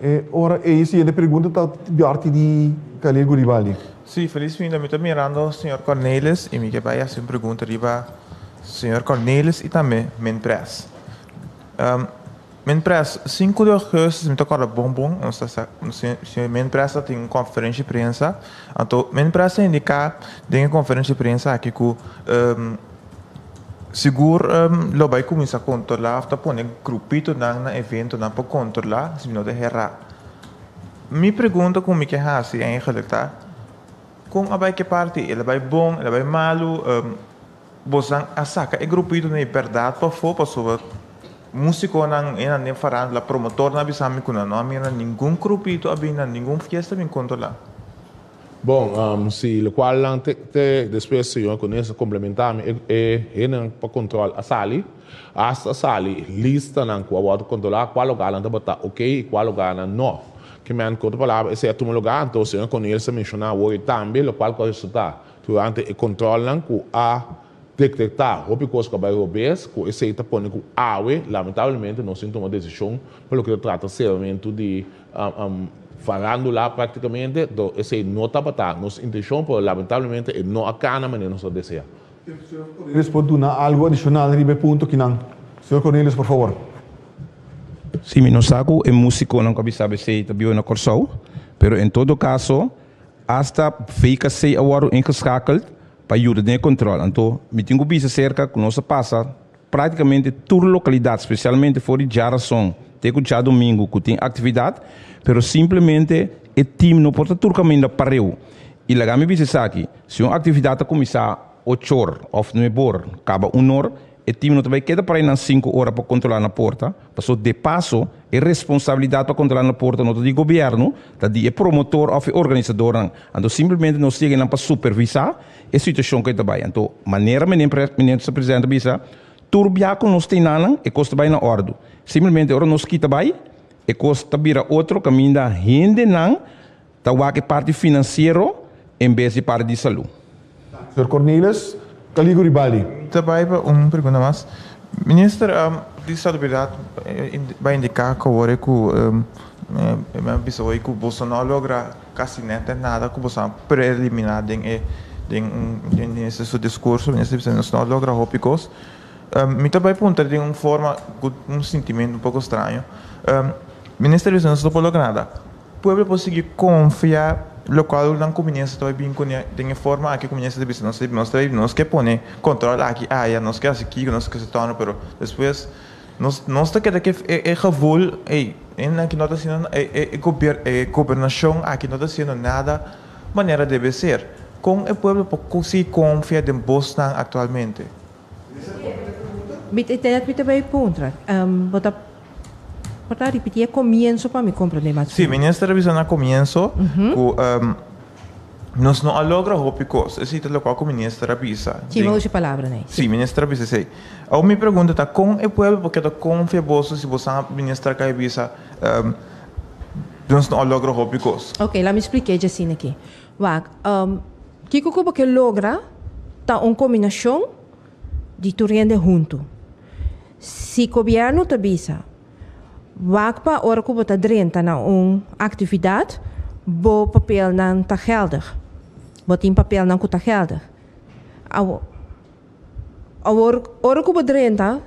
e ora ei siguiente pregunta ta parti di Khalil Guribaldi. Sí, felis minda. Mi ta mirando señor Cornelis y mi ke bai haci un pregunta riba señor Cornelis y tambe Minpres. Minpres, 5 di augustus mi ta corda bon bon, nos ta sa, señor Minpres ta tin un conferencia di prensa, anto Minpres ta indica den e conferencia di prensa aki cu Sigur lo bai kuminsá kontrolá òf ta pone grupitonan na eventonan pa kontrolá si mi no ta herá. Mi pregunta ku mi ke hasi eigenlijk ta, kon a bai ke parti? El a bai bon, el a bai malu? Bosan a saka e grupitonan di bèrdat pafó pasobra músikonan e nan den farándula, promotornan a bisa mi ku nan no a mira ningun grupito a bin na ningun fiesta bin kontrolá. Bon, si locual nan te te despues señor Cornelis a complementa mi, e e hendenan pa control a sali, hasta a sali listanan cu a wordo controla cual lugarnan tabata ok y cual lugarnan no. Ke men cu otro palabra esey a tuma lugar, anto señor Cornelis a menciona awor y tambe locual cu a resulta durante e controlnan cu a detecta hopi cos cu a bay robes, cu esey ta pone cu awe lamentablemente nos tin tuma decision pa loke ta trata ceramento di Farándula práktikamente, do esei no tabata nos intenshon, pero lamentablemente e no a kana manera nos a deseá. Señor Cornelius por duna algu adishonal riba e punto kinan. Señor Cornelius, por favor. Sí, mi no sa ku e músikonan ku a bisa esei ta biba na Kòrsou, pero en todo kaso asta VKC a wòrdu ingeschakeld pa yuda den e kòntròl. Anto mi tin ku bisa serka ku nos a pasa práktikamente tur lokalidat, spesialmente for di Djarason. te ku djadumingu ku tin aktividat, pero simplemente e tim no por ta tur kaminda pareu. I laga mi bisa esaki, si un aktividat ta kuminsá ochor òf nuebor, kaba unor, e tim no ta bai keda para einan sinku ora pa kontrolá na porta, paso de paso e responsabilidat pa kontrolá na porta no ta di gobièrnu, ta di e promotor òf e organisadornan. Anto simplemente nos yega einan pa supervisá e situashon ku e ta bai. Anto manera minister presidente a bisa, tur bia ku nos ta einanan e kos ta bai na òrdu. Simplemente ora nos kita bai, e kos ta bira otro kaminda hendenan Ta wak e parti finansiero en bes di parti di salú. Señor Cornelis, Caligo Ribaldi. Ta bai pa un pregunta mas. Minister di Salubridat bai indiká ku awor ku mi a bisa hoy ku boso no a logra kasi nèt nada ku boso a preliminá den e den su diskurso. Minister bisa nos no a logra hopi kos. Mi ta bai puntra den un forma ku un sintimentu un poko straño. Minister bisa nos no por logra nada. Pueblo por sigui konfia lokual nan ku minister ta bai bin kuné den e forma aki ku minister ta bisa nos nos ta nos ke pone kontrol aki aya nos ke hasi kiko nos ke hasi tòno pero despues nos nos ta keda ku e e gevoel ey hende aki no ta hasiendo e e e gobernashon aki no ta hasiendo nada manera debe ser kon e pueblo por sigui konfia den bosnan aktualmente. Mi ta net mi ta bay puntra. Bo ta por ta ripiti e comienzo pa mi comprende mas Sí, minister a bisa na comienzo cu nos no a logra hopi cos. Esey ta locual cu minister a bisa. Sí, mi a usa e palabra ney. Sí, minister a bisa esey. Awor mi pregunta ta con e pueblo por keda confia boso si boso a minister a cay bisa nos no a logra hopi cos? Ok, laat mi splica dje asina aki. Wak, kiko ku bo ke logra ta un kombinashon di tur hende huntu. Si gobièrnu ta bisa, wak pa ora ku bo ta drenta na un aktividat, bo papelnan ta geldig. Bo tin papelnan ku ta geldig. Awor, awor ora ku bo drenta,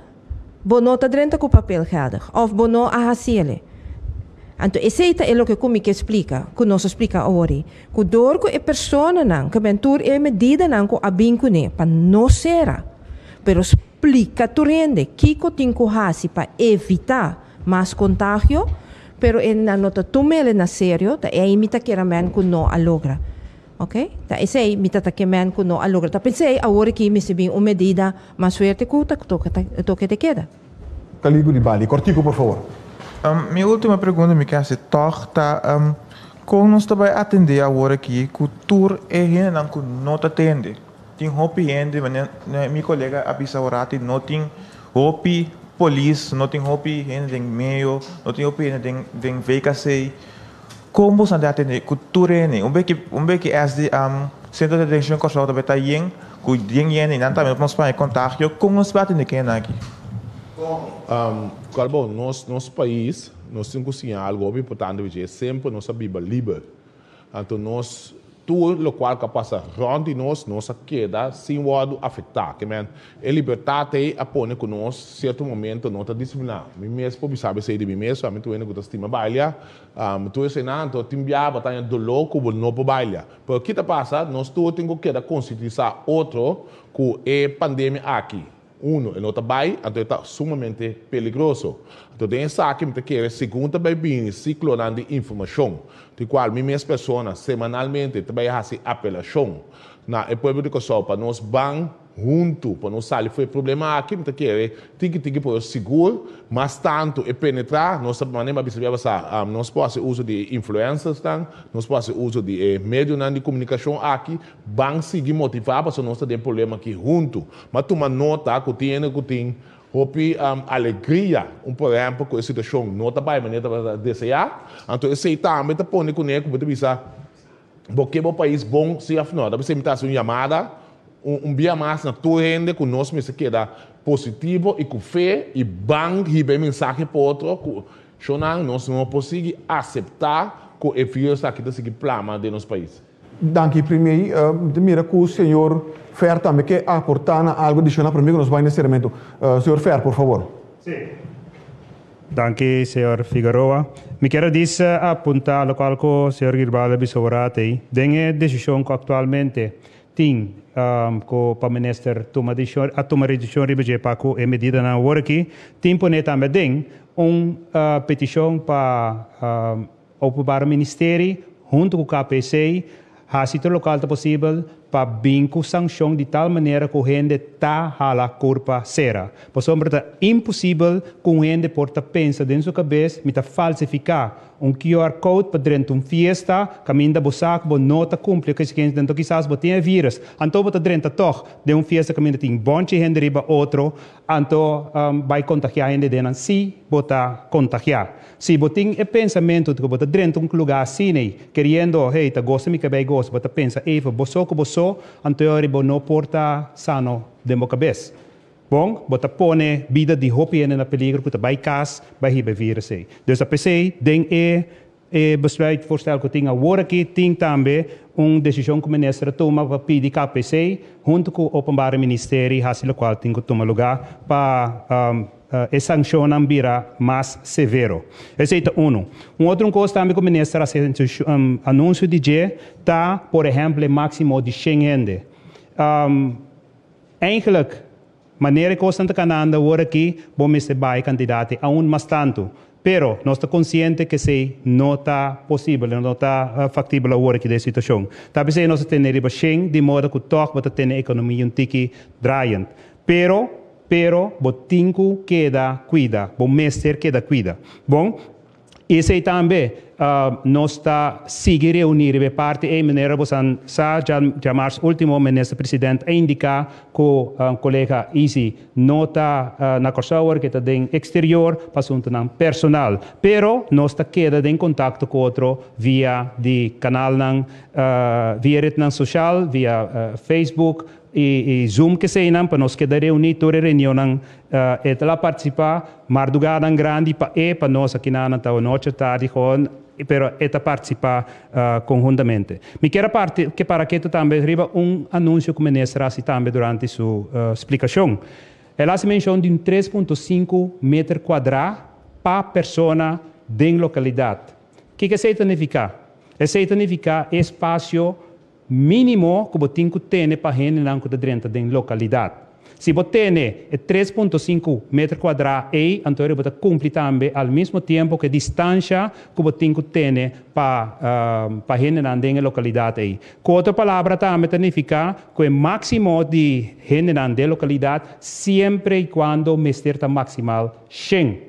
Bo no ta drenta ku papel geldig òf bo no a hasi el'e. Anto esei ta e loke ku mi ke splika, ku nos a splika awor-i, ku dor ku e personanan ke ben tur e medidanan ku a bin kuné pa no sera, pero splika tur hende kiko tin ku hasi pa evitá mas kontagio, pero e nan no ta tum'ele na serio, ta ei mi ta kere men ku no a logra. Ok, ta esei mi ta ta ke men ku no a logra. Ta pensei awor aki mester bin un medida mas fuerte ku ta toke ta toke de keda. Kaligu di Bali. Kortiku por favor. Mi ultimo pregunta mi ke hasi tòg ta kon nos ta bai atendé awor aki ku tur e hendenan ku no ta tende. Tin hopi hende manera mi kolega a bisa awor rati no tin hopi polis, no tin hopi hende den meo, no tin hopi hende den den VKC. Kon boso a atendé ku tur hende? Un beki un beki es di Sentro de Detenshon Kòrsou ta beta yen ku yen yen i nan tambe no por spaña kontagio. Kon nos por atendé ku hende aki? Cual bo, nos nos pais nos tin ku siña algo hopi importante dje, semper nos a biba liber. Anto nos tur locual cu a pasa rond di nos, nos a keda sin wordo afecta. Ke men, e libertad ey a pone cu nos cierto momento no ta disciplina. Mi mes por bisa esey di mi mes, ami ta un hende cu ta stima bailia, tur eseynan, anto tin bia bo ta haña dolor cu bo no por bailia. Pero ki ta pasa? Nos tur tin cu keda concientisa otro cu e pandemia aki. Uno, e no ta bai, anto e ta sumamente peligroso. Anto den esaki mi ta kere segun ta bai bini siklonan di informashon, di kual mi mes persona semanalmente ta bai hasi apelashon na e pueblo di Kòrsou pa nos ban huntu pa nos sali for e problema aki, mi ta kere tiki tiki por sigur mas tantu e penetrá nos ta manera mi a bisa bia pasá nos por hasi uso di e influencersnan, nos por hasi uso di e medionan di komunikashon aki, ban sigui motivá pasobra nos ta den problema aki huntu. M'a tuma nota ku tin hende ku tin hopi alegria, un por ehèmpel ku e situashon no ta bai manera tabata deseá, anto esei tambe ta pone kuné ku bo ta bisa bo ke bo pais bon si òf no. Ta p'esei mi ta hasi un yamada un bia mas na tur hende ku nos mester keda positivo i ku fe i ban hiba e mensahe pa otro ku shownan nos no por sigui aseptá ku e virus aki ta sigui plama den nos pais. Danki Primey. Mi ta mira ku señor Fer tambe ke aportá na algu adishonal promé ku nos bai na seramentu. Señor Fer, por favor. Sí. Danki, señor Figueroa. Mi kier a dis apuntá lokual ku señor Girbal a bisa ora atei. Den e desishon ku aktualmente. tin ku pa minister tuma desishon a tuma desishon riba dje pa ku e medidanan awor aki tin pone tambe aden un petishon pa Openbaar Ministerie huntu ku KPC hasi tur lokal ta posibel pa bin ku sankshon di tal manera ku hende ta hala kurpa sera. Pasobra ta imposibel ku un hende por ta pensa den su kabes mi ta falsifiká un QR code pa drenta un fiesta kaminda bo sa ku bo no ta kumpli ku eksigensianan anto kisas bo tin e vírus anto bo ta drenta tòg den un fiesta kaminda tin bònchi hende riba otro anto bai kontagiá hende den nan si bo ta kontagiá. Si bo tin e pensamentu ku bo ta drenta un lugá asina keriendo hey ta gosa mi kabei gosa bo ta pensa even bo so ku bo so anto e ora bo no por ta sano den bo kabes. Bon, bo ta pone bida di hopi hende na peligro ku ta bai kas bai hiba e virus ei. Dus ta p'esei den e e besluitvoorstel ku tin awor aki tin tambe un desishon ku minister a tuma pa pidi KPC huntu ku Openbare Ministerie hasi lokual tin ku tuma lugá pa e sankshonnan bira mas severo. Esei ta unu. Un otro un kos tambe ku minister a hasi anunsio di dje ta por ehèmpel e máksimo di shen hende. Eigenlijk, manera e kosnan ta kanando awor aki, bo mester bai kantidat di aun mas tantu. Pero, nos ta konsiente ku esei no ta posibel, no ta faktibel awor aki den e situashon. Ta p'esei nos ta tene riba shen, di moda ku tòg bo ta tene ekonomia un tiki draaiend. Pero, pero, bo tin ku keda kuida, bo mester keda kuida. Bon. Esei tambe nos ta sigui reuní riba e parti ei manera bo san sa djamars último Minister President a indiká ku kolega Izzy no ta na Kòrsou awor ke ta den eksterior pa asuntunan personal. Pero nos ta keda den kontakto ku otro via di kanalnan via retnan soshal via Facebook i Zoom keseinan pa nos keda reuní tur e reunionnan E ta la partisipá mardugánan grandi pa e, pa nos akinanan ta anochi tardi gewoon, pero e ta partisipá konhuntamente. Mi kier a parti ke para ketu tambe riba un anunsio ku minister a hasi tambe durante su splikashon. El a hasi menshon di un 3.5 meter kuadrá pa persona den lokalidat. Kiko esei ta nifiká? Esei ta nifiká e espasio Mínimo ku bo tin ku tene pa hendenan ku ta drenta den lokalidat. Si bo tene e 3.5 meter kuadrá ei, anto bo ta kumpli tambe al mismo tiempo ku e distansha ku bo tin ku tene pa pa hendenan den e lokalidat ei. Ku otro palabra tambe ta nifiká ku e máksimo di hendenan den lokalidat siempre i kuando mester ta maksimal 100.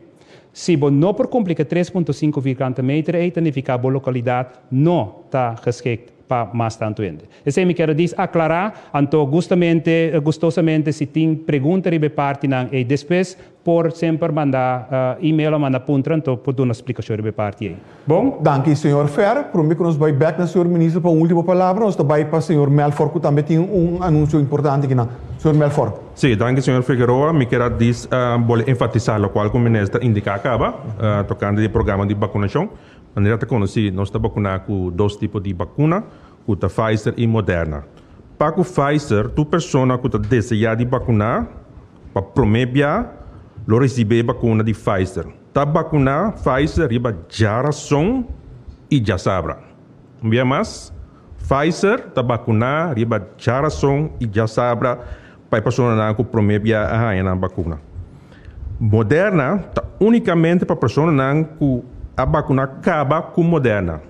Si bo no por kumpli ku e 3.5 vierkante meter ei ta nifiká bo lokalidat no ta geschikt pa mas tantu hende. Esei mi kier a dis aklará, anto gustamente, gustosamente si tin pregunta riba e partinan ei despues por semper manda email o manda puntra anto por duna splikashon riba e parti ei. Bon? Danki señor Fer. Prome ku nos bai bek na señor Minister pa un ultimo palabra nos ta bai pa señor Melfor ku tambe tin un anunsio importante akinan. Señor Melfor. Sí, danki señor Figueroa. Mi kier a dis bolbe enfatisá lokual ku Minister indiká kaba tokante di e programa di bakunashon. Manera ta konosí, nos ta bakuná ku dos tipo di bakuna, ku ta Pfizer i Moderna. Pa ku Pfizer, tur persona ku ta deseá di bakuná pa promé bia lo risibí e bakuna di Pfizer. Ta bakuná Pfizer riba djarason i djasabra. Un bia mas, Pfizer ta bakuná riba djarason i djasabra pa e personanan ku promé bia a haña nan bakuna. Moderna ta únikamente pa personanan ku a bakuná kaba ku Moderna.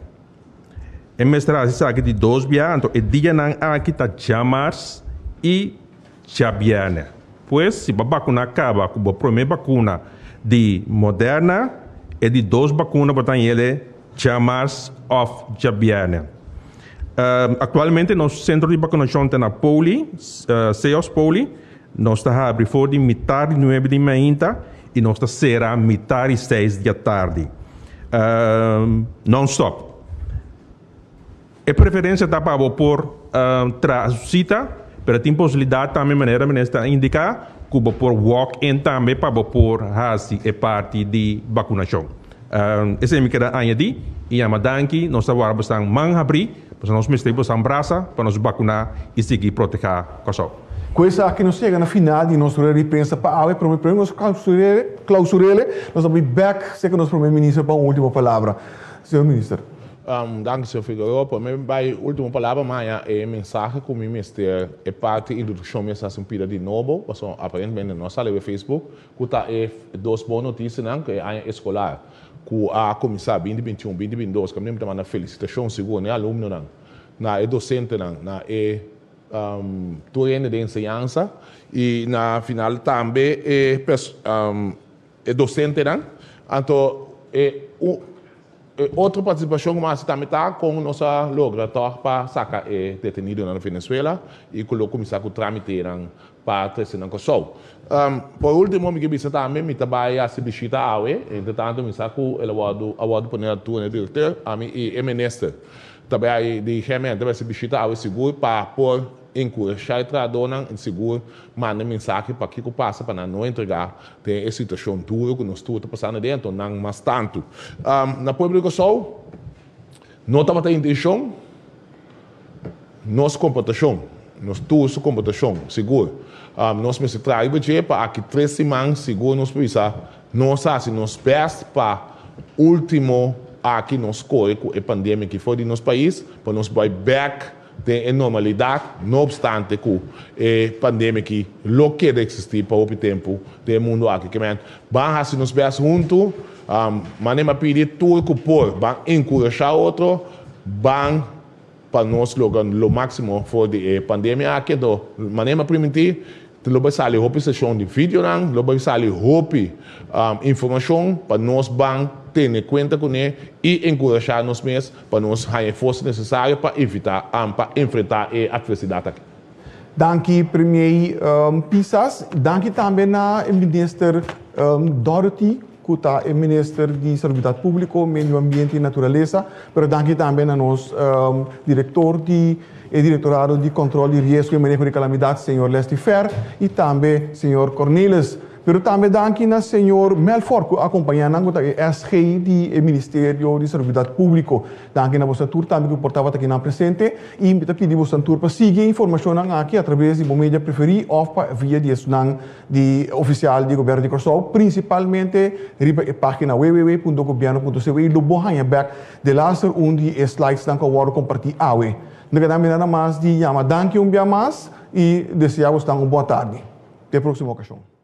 E mester hasi esaki di dos bia, anto e dianan aki ta djamars i djabièrnè. Pues, si bo a bakuná kaba ku bo promé bakuna di Moderna, e di dos bakuna bo ta hañ'el djamars òf djabièrnè. Aktualmente nos sentro di bakunashon ta na Poli, Seos Poli. Nos ta habri for di mitar di nuebe di mainta i nos ta sera mitar di seis di atardi. Non-stop. E preferensia ta pa bo por traha su sita, pero tin posibilidat tambe manera minister a indiká ku bo por walk-in tambe pa bo por hasi e parti di bakunashon. Esei mi keda añadí i yama danki. Nos ta wara bosan man habrí, pasobra nos mester bosan brasa pa nos bakuná i sigui protehá Kòrsou. Ku esaki nos yega na final di nos rueda di prensa pa awe. Prome prome nos klausurele, nos ta bai bèk serka nos Prome Minister pa un último palabra. Señor Minister. Danki señor Figueroa. Prome mi bai ultimo palabra mi haña e mensahe ku mi mester e parti introdukshon mi a hasi un pida di nobo pasobra aparentemente no a sali riba Facebook ku ta e dos bon notisianan ku e aña eskolar ku a kuminsá binti binti un binti binti dos kaminda mi ta manda felisitashon sigur na e alumnonan na e dosentenan na e tur hende den enseñansa i na final tambe e e dosentenan. Anto e e otro partisipashon ku mas tambe ta kon nos a logra tòg pa saka e detenidonan na Venezuela i ku lo kuminsá ku trámitenan pa trese nan Kòrsou. Por último mi ke bisa tambe mi ta bai hasi bishita awe, entre tanto mi sa ku el a wòrdu a wòrdu pone na tur e direkteur, ami i e minister ta bai di GMN ta bai hasi bishita awe sigur pa por Enkurashá e trahadónan i sigur manda mensahe pa kiko pasa pa nan no entregá den e situashon duru ku nos tur ta pasando aden, anto nan mas tantu. Na pueblo di Kòrsou no tabata intenshon nos komportashon, nos tur su komportashon, sigur. Nos mester traha riba dje pa aki tres siman sigur nos por bisa nos a hasi nos bèst pa último aki nos kore ku e pandemia aki for di nos pais pa nos bai bèk Den e normalidat, no opstante ku e pandemia aki lo keda eksistí pa hopi tempu den e mundu aki. Ke men, ban hasi nos bèst huntu, manera mi a pidi tur ku por, ban enkurashá otro, ban pa nos logra lo máksimo for di e pandemia aki. Anto, manera mi a primintí, lo bai sali hopi seshon di videonan, lo bai sali hopi informashon pa nos ban tene kuenta kuné i enkurashá nos mes pa nos haña e forsa nesesario pa evitá pa enfrentá e atversidat aki. Danki Premier Pisas. Danki tambe na e Minister Dorothy ku ta e Minister di Salubridat Públiko, Medio Ambiente i Naturalesa. Pero danki tambe na nos Direktor di e Direktorado di Kòntròl di Riesgo i Maneho di Kalamidat, señor Leslie Fer, i tambe señor Cornelis. Pero tambe danki na señor Melfor ku a akompañá nan ku ta e SG di e Ministerio di Salubridat Públiko. Danki na boso tur tambe ku por tabata akinan presente i mi ta pidi boso tur pa sigui e informashonnan aki atraves di bo media preferí òf pa via di esunnan di ofisial di Gobièrnu di Kòrsou, prinsipalmente riba e página www.gobierno.cw lo bo haña bèk delaster un di e slidesnan ku a wòrdu kompartí awe. No keda mi nada mas di yama danki un bia mas i deseá bosnan un bon tardi. Te próksimo okashon.